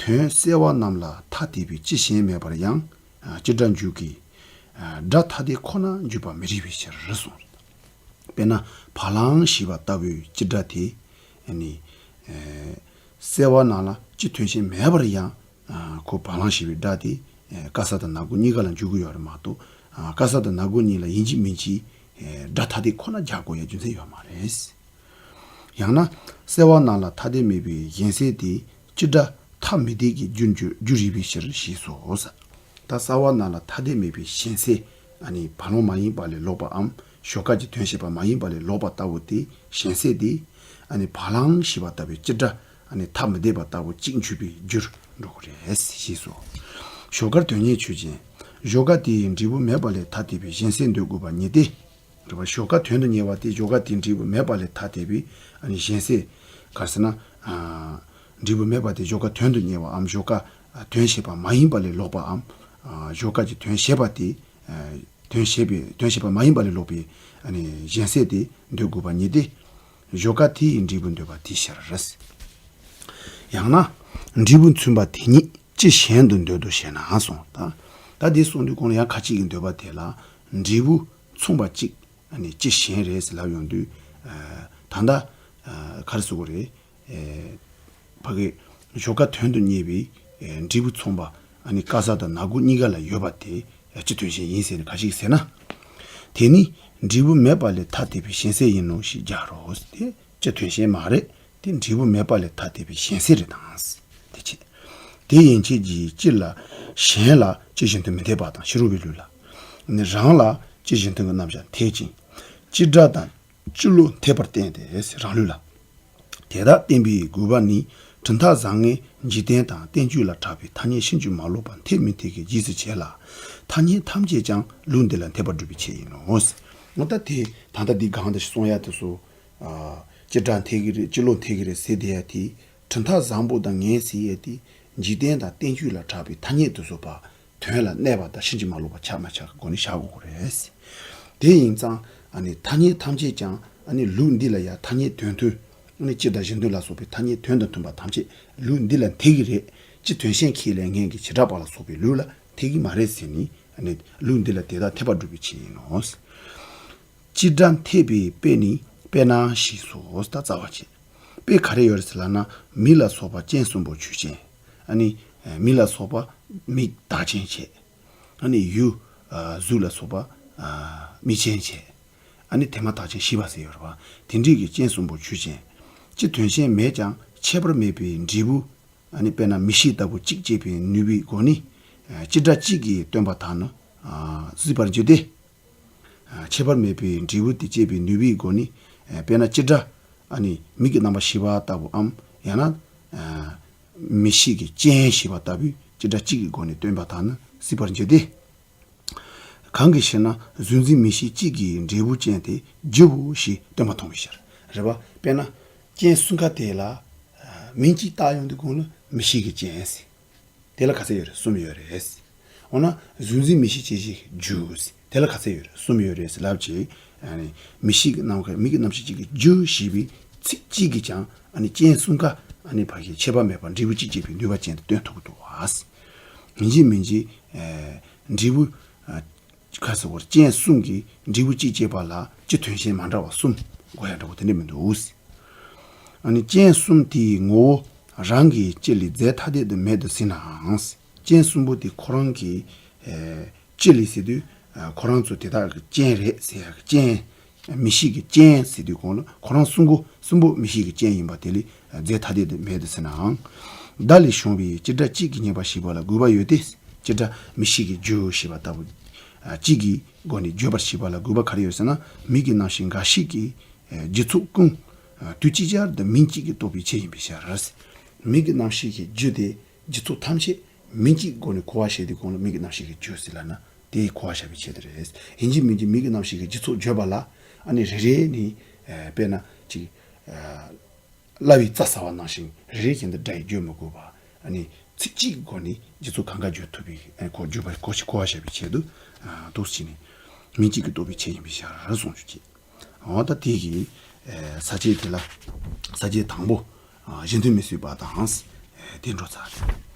དོན་གསལ་བ་རྣམས་ལ་ཐ་དད་པའི་སྤྱི་གཞན་མེད་པར་ཡང་སྤྱི་སྒྲ་འཇུག་གི། སྒྲ་ཐ་དད་ཁོ་ན་འཇུག་པ་མི་རིགས་པའི་ཕྱིར་གསུངས། དཔེར་ན་བ་ལང་ཞེས་པ་ལྟ་བུའི་སྤྱི་སྒྲ་དེ་ནི། གསལ་བ་རྣམས་ལ་སྤྱི་དོན་གཞན་མེད་པར་ཡང་ཁོ་བ་ལང་ཞེས་པའི་སྒྲ་དེ་ཀ་ས་དང་ན་གུ་གཉིས་ཀ་ལ་འཇུག་གི་ཡོད་རེད་མ་གཏོགས་ཀ་ས་དང་ན་གུ་གཉིས་ལ་ཡིན་གཅིག་མིན་གཅིག་སྒྲ་ཐ་དད་ཁོ་ན་སྦྱར་དགོས་ཡ་རྒྱུ་མཚན་ཡོད་མ་རེད། ཡང་ན། གསལ་བ་རྣམས་ལ་ཐ་དད་མེད་པའི་གཞན་སེལ་དེ་སྤྱི་སྒྲ་ཐ་མི་དད་ཀྱི་རྒྱུར་འགྱུར་རྒྱུ་རིགས་པའི་ཕྱིར་ཞེས་སོ། ད་གསལ་བ་རྣམས་ལ་ཐ་དད་མེད་པའི་གཞན་སེལ་ཨ་ནི་བ་ལང་མ་ཡིན་པ་ལས་ལོག་པའམ་ཞོར་ཁ་གྱི་དོན་བྱེད་པ་མ་ཡིན་པ་ལས་ལོག་པ་ལྟ་བུ་དེ་གཞན་སེལ་དེ་ཨ་ནི་བ་ལང་ཞེས་པ་ལྟ་བུའི་སྤྱི་སྒྲ་ཨ་ནི་ཐ་མི་དད་པ་ལྟ་བུ་གཅིག་འཇུག་པའི་རྒྱུར་འགྲོ་གི་རེད་ཞེས་སོ། ཞོར་ཁར་དོན་གཉེར་ཆོས་ཅན། ཞོར་ཁ་དེ་ཡི་འབྲས་བུ་མེད་པ་ལས་ཐ་དད་པའི་གཞན་སེལ་འདོད་དགོས་པ་ཉིད་དེ། རེད་བ། ཞོར་ཁ་དོན་དུ་གཉེར་བ་དེ་ཞོར་ཁ་དེའི་འབྲས་བུ་མེད་པ་ལས་ཐ་དད་པའི་ཨ་ནི་གཞན་སེལ། ག་རེ་ཟེར་ན། འབྲས་བུ་མེད་པ་དེ་ཞོར་ཁ་དོན་དུ་གཉེར་བའམ་ཞོར་ཁ་དོན་བྱེད་པ་མ་ཡིན་པ་ལས་ལོག་པའམ། ཞོར་ཁ་གྱི་དོན་བྱེད་པ་དེ། དོན་བྱེད་པའི་དོན་བྱེད་པ་མ་ཡིན་པ་ལས་ལོག་པའི་ཨ་ནི་གཞན་སེལ་དེ་འདོད་དགོས་པ་ཉིད་དེ། ཞོར་ཁ་དེ་ཡི་འབྲས་བུ་འདོད་པ་དེའི་ཕྱིར། ཡང་ན། འབྲས་བུ་མཚུངས་པ་དེ་ཉིད་སྤྱི་གཞན་དུ་འདོད་དོ་ཞེ་ན་གསུངས། ད་ད་འདི་གསུངས་དུས་གོང་ལ་ཡང་ཁ་ཅིག་གིས་འདོད་པ་དེ་ལ་འབྲས་བུ་མཚུངས་པ་གཅིག་ཨ་ནི་སྤྱི་གཞན་རེད་ཟེར་ལབ་ཡོང་དུས། ད་ལྟ་ག་རེ་ཟེར་དགོས་རེད། ཕ་གི་ཞོར་ཁ་དོན་དུ་གཉེར་བའི་འབྲས་བུ་མཚུངས་པ་ཨ་ནི་ཀ་ས་དང་ན་གུ་གཉིས་ཀ་ལ་ཡོད་པ་དེ་སྤྱི་དོན་གཞན་ཡིན་ཟེར་ནས་ག་ཞིག་ཟེར་ན། དེ་ནི་འབྲས་བུ་མེད་པ་ལས་ཐ་དད་པའི་གཞན་སེལ་ཡིན་ནོ་ཞེས་སྦྱར་རོ། དེ་སྤྱི་དོན་གཞན་མ་རེད། དེ་འབྲས་བུ་མེད་པ་ལས་ཐ་དད་པའི་གཞན་སེལ་རེད་དང་། དེ་ཕྱིར། དེ་ཡན་ཆད་ཀྱི་སྤྱི་ལ་གཞན་ལ་སྤྱི་གཞན་དུ་མི་འཐད་པ་དང་ཕྱི་རོལ་པའི་ལུགས་ལ། ནི་རང་ལ་སྤྱི་གཞན་དོན་གྱི་རྣམ་གཞག་འཐད་ཅིང་། སྤྱི་སྒྲ་དང་སྤྱི་བློ་འཐད་པར་བསྟན་ཏེ་རང་ལུགས་ལ། དེ་དག་བསྟན་པའི་དགོས་པ་ནི་གྲུབ་མཐའ་བཟང་ངན་འཇིག་རྟེན་དང་བསྟན་བཅོས་ལ་གྲགས་པའི་ཐ་སྙད་ཕྱིན་ཅི་མ་ལོག་པ་འཐད་མི་འཐད་ཀྱི་རྗེས་སུ་བྱེད་ལ། ཐ་སྙད་ཐམས་ཅད་ཀྱང་ལུགས་འདི་ལ་འཐད་པར་སྒྲུབ་པའི་ཆེད་ཡིན་ནོ། འོ་ད་དེ་ད་ལྟ་འདི་གང་དུ་གསུང་ཡ་དེ་ཚོ། སྤྱི་སྒྲ་འཐད་ཀྱི་རེད་སྤྱི་བློ་འཐད་ཀྱི་རེད་ཟེར་བསྡད་ཡ་དེ། གྲུབ་མཐའ་བཟང་པོ་དང་ངན་ཟེར་ཡས་དེ་འཇིག་རྟེན་དང་བསྟན་བཅོས་ལ་གྲགས་པའི་ཐ་སྙད་དེ་ཚོ་བ་དོན་ལ་གནས་པ་དང་ཕྱིན་ཅི་མ་ལོག་པ་ཆགས་མ་ཆགས་ཀྱི་སྒོ་ནས་བཞག་དགོས་ཀྱི་རེད། དེ་ཡིན་ཙང་ཨ་ནི་ཐ་སྙད་ཐམས་ཅད་ཀྱང་ཨ་ནི་ལུགས་འདི་ལ་ཡང་ཐ་སྙད་དོན་མཐུན་ཨ་ནི་སྤྱི་དང་གཞན་དོན་ལ་སོགས་པའི་ཐ་སྙད་དོན་དང་མཐུན་པ་ཐམས་ཅད་ལུགས་འདི་ལ་འཐད་ཀྱི་རེད། སྤྱི་དོན་གཞན་ཁས་ལེན་མཁན་གྱི་བྱེ་བྲག་པ་ལ་སོགས་པའི་ལུགས་ལ་འཐད་ཀྱི་མ་རེད་ཟེར་ནས་ཨ་ནི་ལུགས་འདི་ལ་དེ་དག་འཐད་པར་སྒྲུབ་པའི་ཆེད་ཡིན་ནོ། སྤྱི་སྒྲ་འཐད་པའི་དཔེ་ནི་དཔེར་ན་ཞེས་སོགས་ད་རྩ་བ་བྱེད། དཔེ་ག་རེ་ཡོད་རེད་ཟེར་ལབ་ན་མི་ལ་སོགས་པ་སྤྱན་གསུམ་པོ་ཆོས་ཅན། ཨ་ནི་མི་ལ་སོགས་པ་མིག་བདག་ཅན་བྱས། ཨ་ནི་ཡུལ་གཟུགས་ལ་སོགས་པ་མིག་ཅན་བྱས། ཨ་ནི་དེ་མ་ཐག་ཅན་ཞེས་པ་ཟེར་ཡོད་རེད་པ། དེ་འདྲའི་གི་སྤྱན་གསུམ་པོ་ཆོས་ཅན། སྤྱི་དོན་གཞན་མེད་ཀྱང་ཁྱད་པར་མེད་པའི་འབྲས་བུ། ཨ་ནི་དཔེར་ན་མིག་ཤེས་ལྟ་བུ་གཅིག་སྐྱེད་པའི་ནུས་པའི་སྒོ་ནས། སྤྱི་སྒྲ་གཅིག་གིས་སྟོན་པ་དག་ནི། སྲིད་པར་འགྱུར་ཏེ། ཁྱད་པར་མེད་པའི་འབྲས་བུ་དེ་སྐྱེད་པའི་ནུས་པའི་སྒོ་ནས། དཔེར་ན་སྤྱི་སྒྲ། ཨ་ནི་མིག་གི་རྣམ་པ་ཤེས་པ་ལྟ་བུའམ། ཡང་ན། མིག་ཤེས་ཀྱི་སྤྱན་ཞེས་པ་ལྟ་བུའི་སྤྱི་སྒྲ་གཅིག་གི་སྒོ་ནས་སྟོན་པ་དག་ནི་སྲིད་པར་འགྱུར་ཏེ། གང་གི་ཕྱིར་ན་གཟུགས་འཛིན་མིག་ཤེས་གཅིག་གི་འབྲས་བུ་ཅན་དེ་རྒྱུ་བོ་ཞེས་སྟོན་པ་མཐོང་བའི་ཕྱིར། རེད་པ། དཔེར་ན། སྤྱན་གསུམ་ཀ་དེ་ལ། མིང་གཅིག་བཏགས་ཡོང་དུས་གོང་ལ་མིག་ཤེས་ཀྱི་སྤྱན་ཟེར། དེ་ལ་ག་ཚད་ཡོད་རེད་གསུམ་ཡོད་རེད། འོ་ན་གཟུགས་འཛིན་མིག་ཤེས་སྐྱེད་བྱེད་རྒྱུ་ཟེར། དེ་ལ་ག་ཚད་ཡོད་རེད་གསུམ་ཡོད་རེད་ཟེར་ལབ་ཅིག་ཨ་ནི་མིག་ཤེས་ཀྱི་རྣམ་ཤེས་མིག་གི་རྣམ་ཤེས་གཅིག་གི་རྒྱུ་ཞེས་པའི་ཚིག་གཅིག་གིས་ཀྱང་ཨ་ནི་སྤྱན་གསུམ་ཀ་ཨ་ནི་ཕ་གི་ཁྱད་པར་མེད་པར་འབྲས་བུ་གཅིག་སྐྱེད་པའི་ནུས་པ་ཅན་དུ་སྟོན་ཐུབ་ཀྱི་འདུག་བ། ཡིན་གཅིག་མིན་གཅིག་ཨེ། འབྲས་བུ། ཨ། ཁ་ཟེར་བར་སྤྱན་གསུམ་གྱི་འབྲས་བུ་གཅིག་སྐྱེད་པ་ལ་སྤྱི་དོན་གཞན་མ་འདྲ་བ་གསུམ་དགོས་ཡ་འདྲ་བོ་དེ་འདྲ་མི་འདུག་ཨ་ནི་སྤྱན་གསུམ་དེའི་ངོ་བོ་རང་གི་སྤྱི་ལས་རྫས་ཐ་དད་དུ་མེད་དོ་ཟེར་ནའང་། སྤྱན་གསུམ་པོ་དེ་ཁོ་རང་གི་ཨེ། སྤྱི་ལས་ཟེར་དུས་ཨ། ཁོ་རང་ཚོ་དེ་དག་གི་སྤྱན་རེད་ཟེར་ཡ་གི་སྤྱན། མིག་ཤེས་ཀྱི་སྤྱན་ཟེར་དུས་གོང་ལ་ཁོ་རང་གསུམ་པོ་གསུམ་པོ་མིག་ཤེས་ཀྱི་སྤྱན་ཡིན་པ་དེ་ལས་རྫས་ཐ་དད་དུ་མེད་དུ་ཟེར་ནའང་། བརྡ་ལས་བྱུང་བའི་བྱེ་བྲག་གཅིག་གི་ཉན་པར་བྱེད་པ་ལ་དགོས་པ་ཡོད་དེ། བྱེ་བྲག་མིག་ཤེས་ཀྱི་རྒྱུ་ཞེས་པ་ལྟ་བུ། གཅིག་གི་སྒོ་ནས་བརྗོད་པར་བྱེད་པ་ལ་དགོས་པ་ག་རེ་ཡོད་ཟེར་ན། མིག་གི་རྣམ་ཤེས་འགའ་ཞིག་གིས་རྒྱུ་ཚོགས་ཀུན་དུས་ཅིག་ཅར་དུ་མིང་གཅིག་གིས་རྟོགས་པའི་ཆེད་ཡིན་པའི་ཕྱིར། མིག་གི་རྣམ་ཤེས་ཀྱི་རྒྱུ་དེ་རྒྱུ་ཚོགས་ཐམས་ཅད་མིང་གཅིག་སྒོ་ནས་གོ་བ་བྱེད་དུས་གོང་ལ་མིག་གི་རྣམ་ཤེས་ཀྱི་རྒྱུ་ཟེར་ལབ་ན་དེ་གོ་བ་བྱ་བའི་ཆེད་དུ་རེད། ཡིན་གཅིག་མིན་གཅིག་མིག་གི་རྣམ་ཤེས་ཀྱི་རྒྱུ་ཚོགས་བརྗོད་པ་ལ་ཨ་ནི་རེ་རེ་ནི་དཔེར་ན་ཅིག་སླ་བའི་རྩྭ་ཟ་བ་ནང་བཞིན་རེ་རེ་བཞིན་དུ་སྒྲ་ཡིས་བརྗོད་མི་དགོས་པ། ཨ་ནི་ཚིག་གཅིག་གི་སྒོ་ནས་རྒྱུ་ཚོགས་གང་ག་བརྗོད་ཐུབ་པའི་ཨ་ནི་གོ་བརྗོད་པ་གོ་ཞིག་གོ་བ་བྱ་བའི་ཆེད་དུ་འདུག་ཟེར་ནས་མིང་གཅིག་གིས་རྟོགས་པའི་ཆེད་ཡིན་པའི་ཕྱིར་གསུངས་ཞུ་ཅེས། འོ་ད་དེ་གི་ས་བཅད་དེ་ལ་ས་བཅད་དང་པོ་གཞན་དོན་མི་བཟོད་པ་དང་དེ་འགྲོ་ཚར་རེད།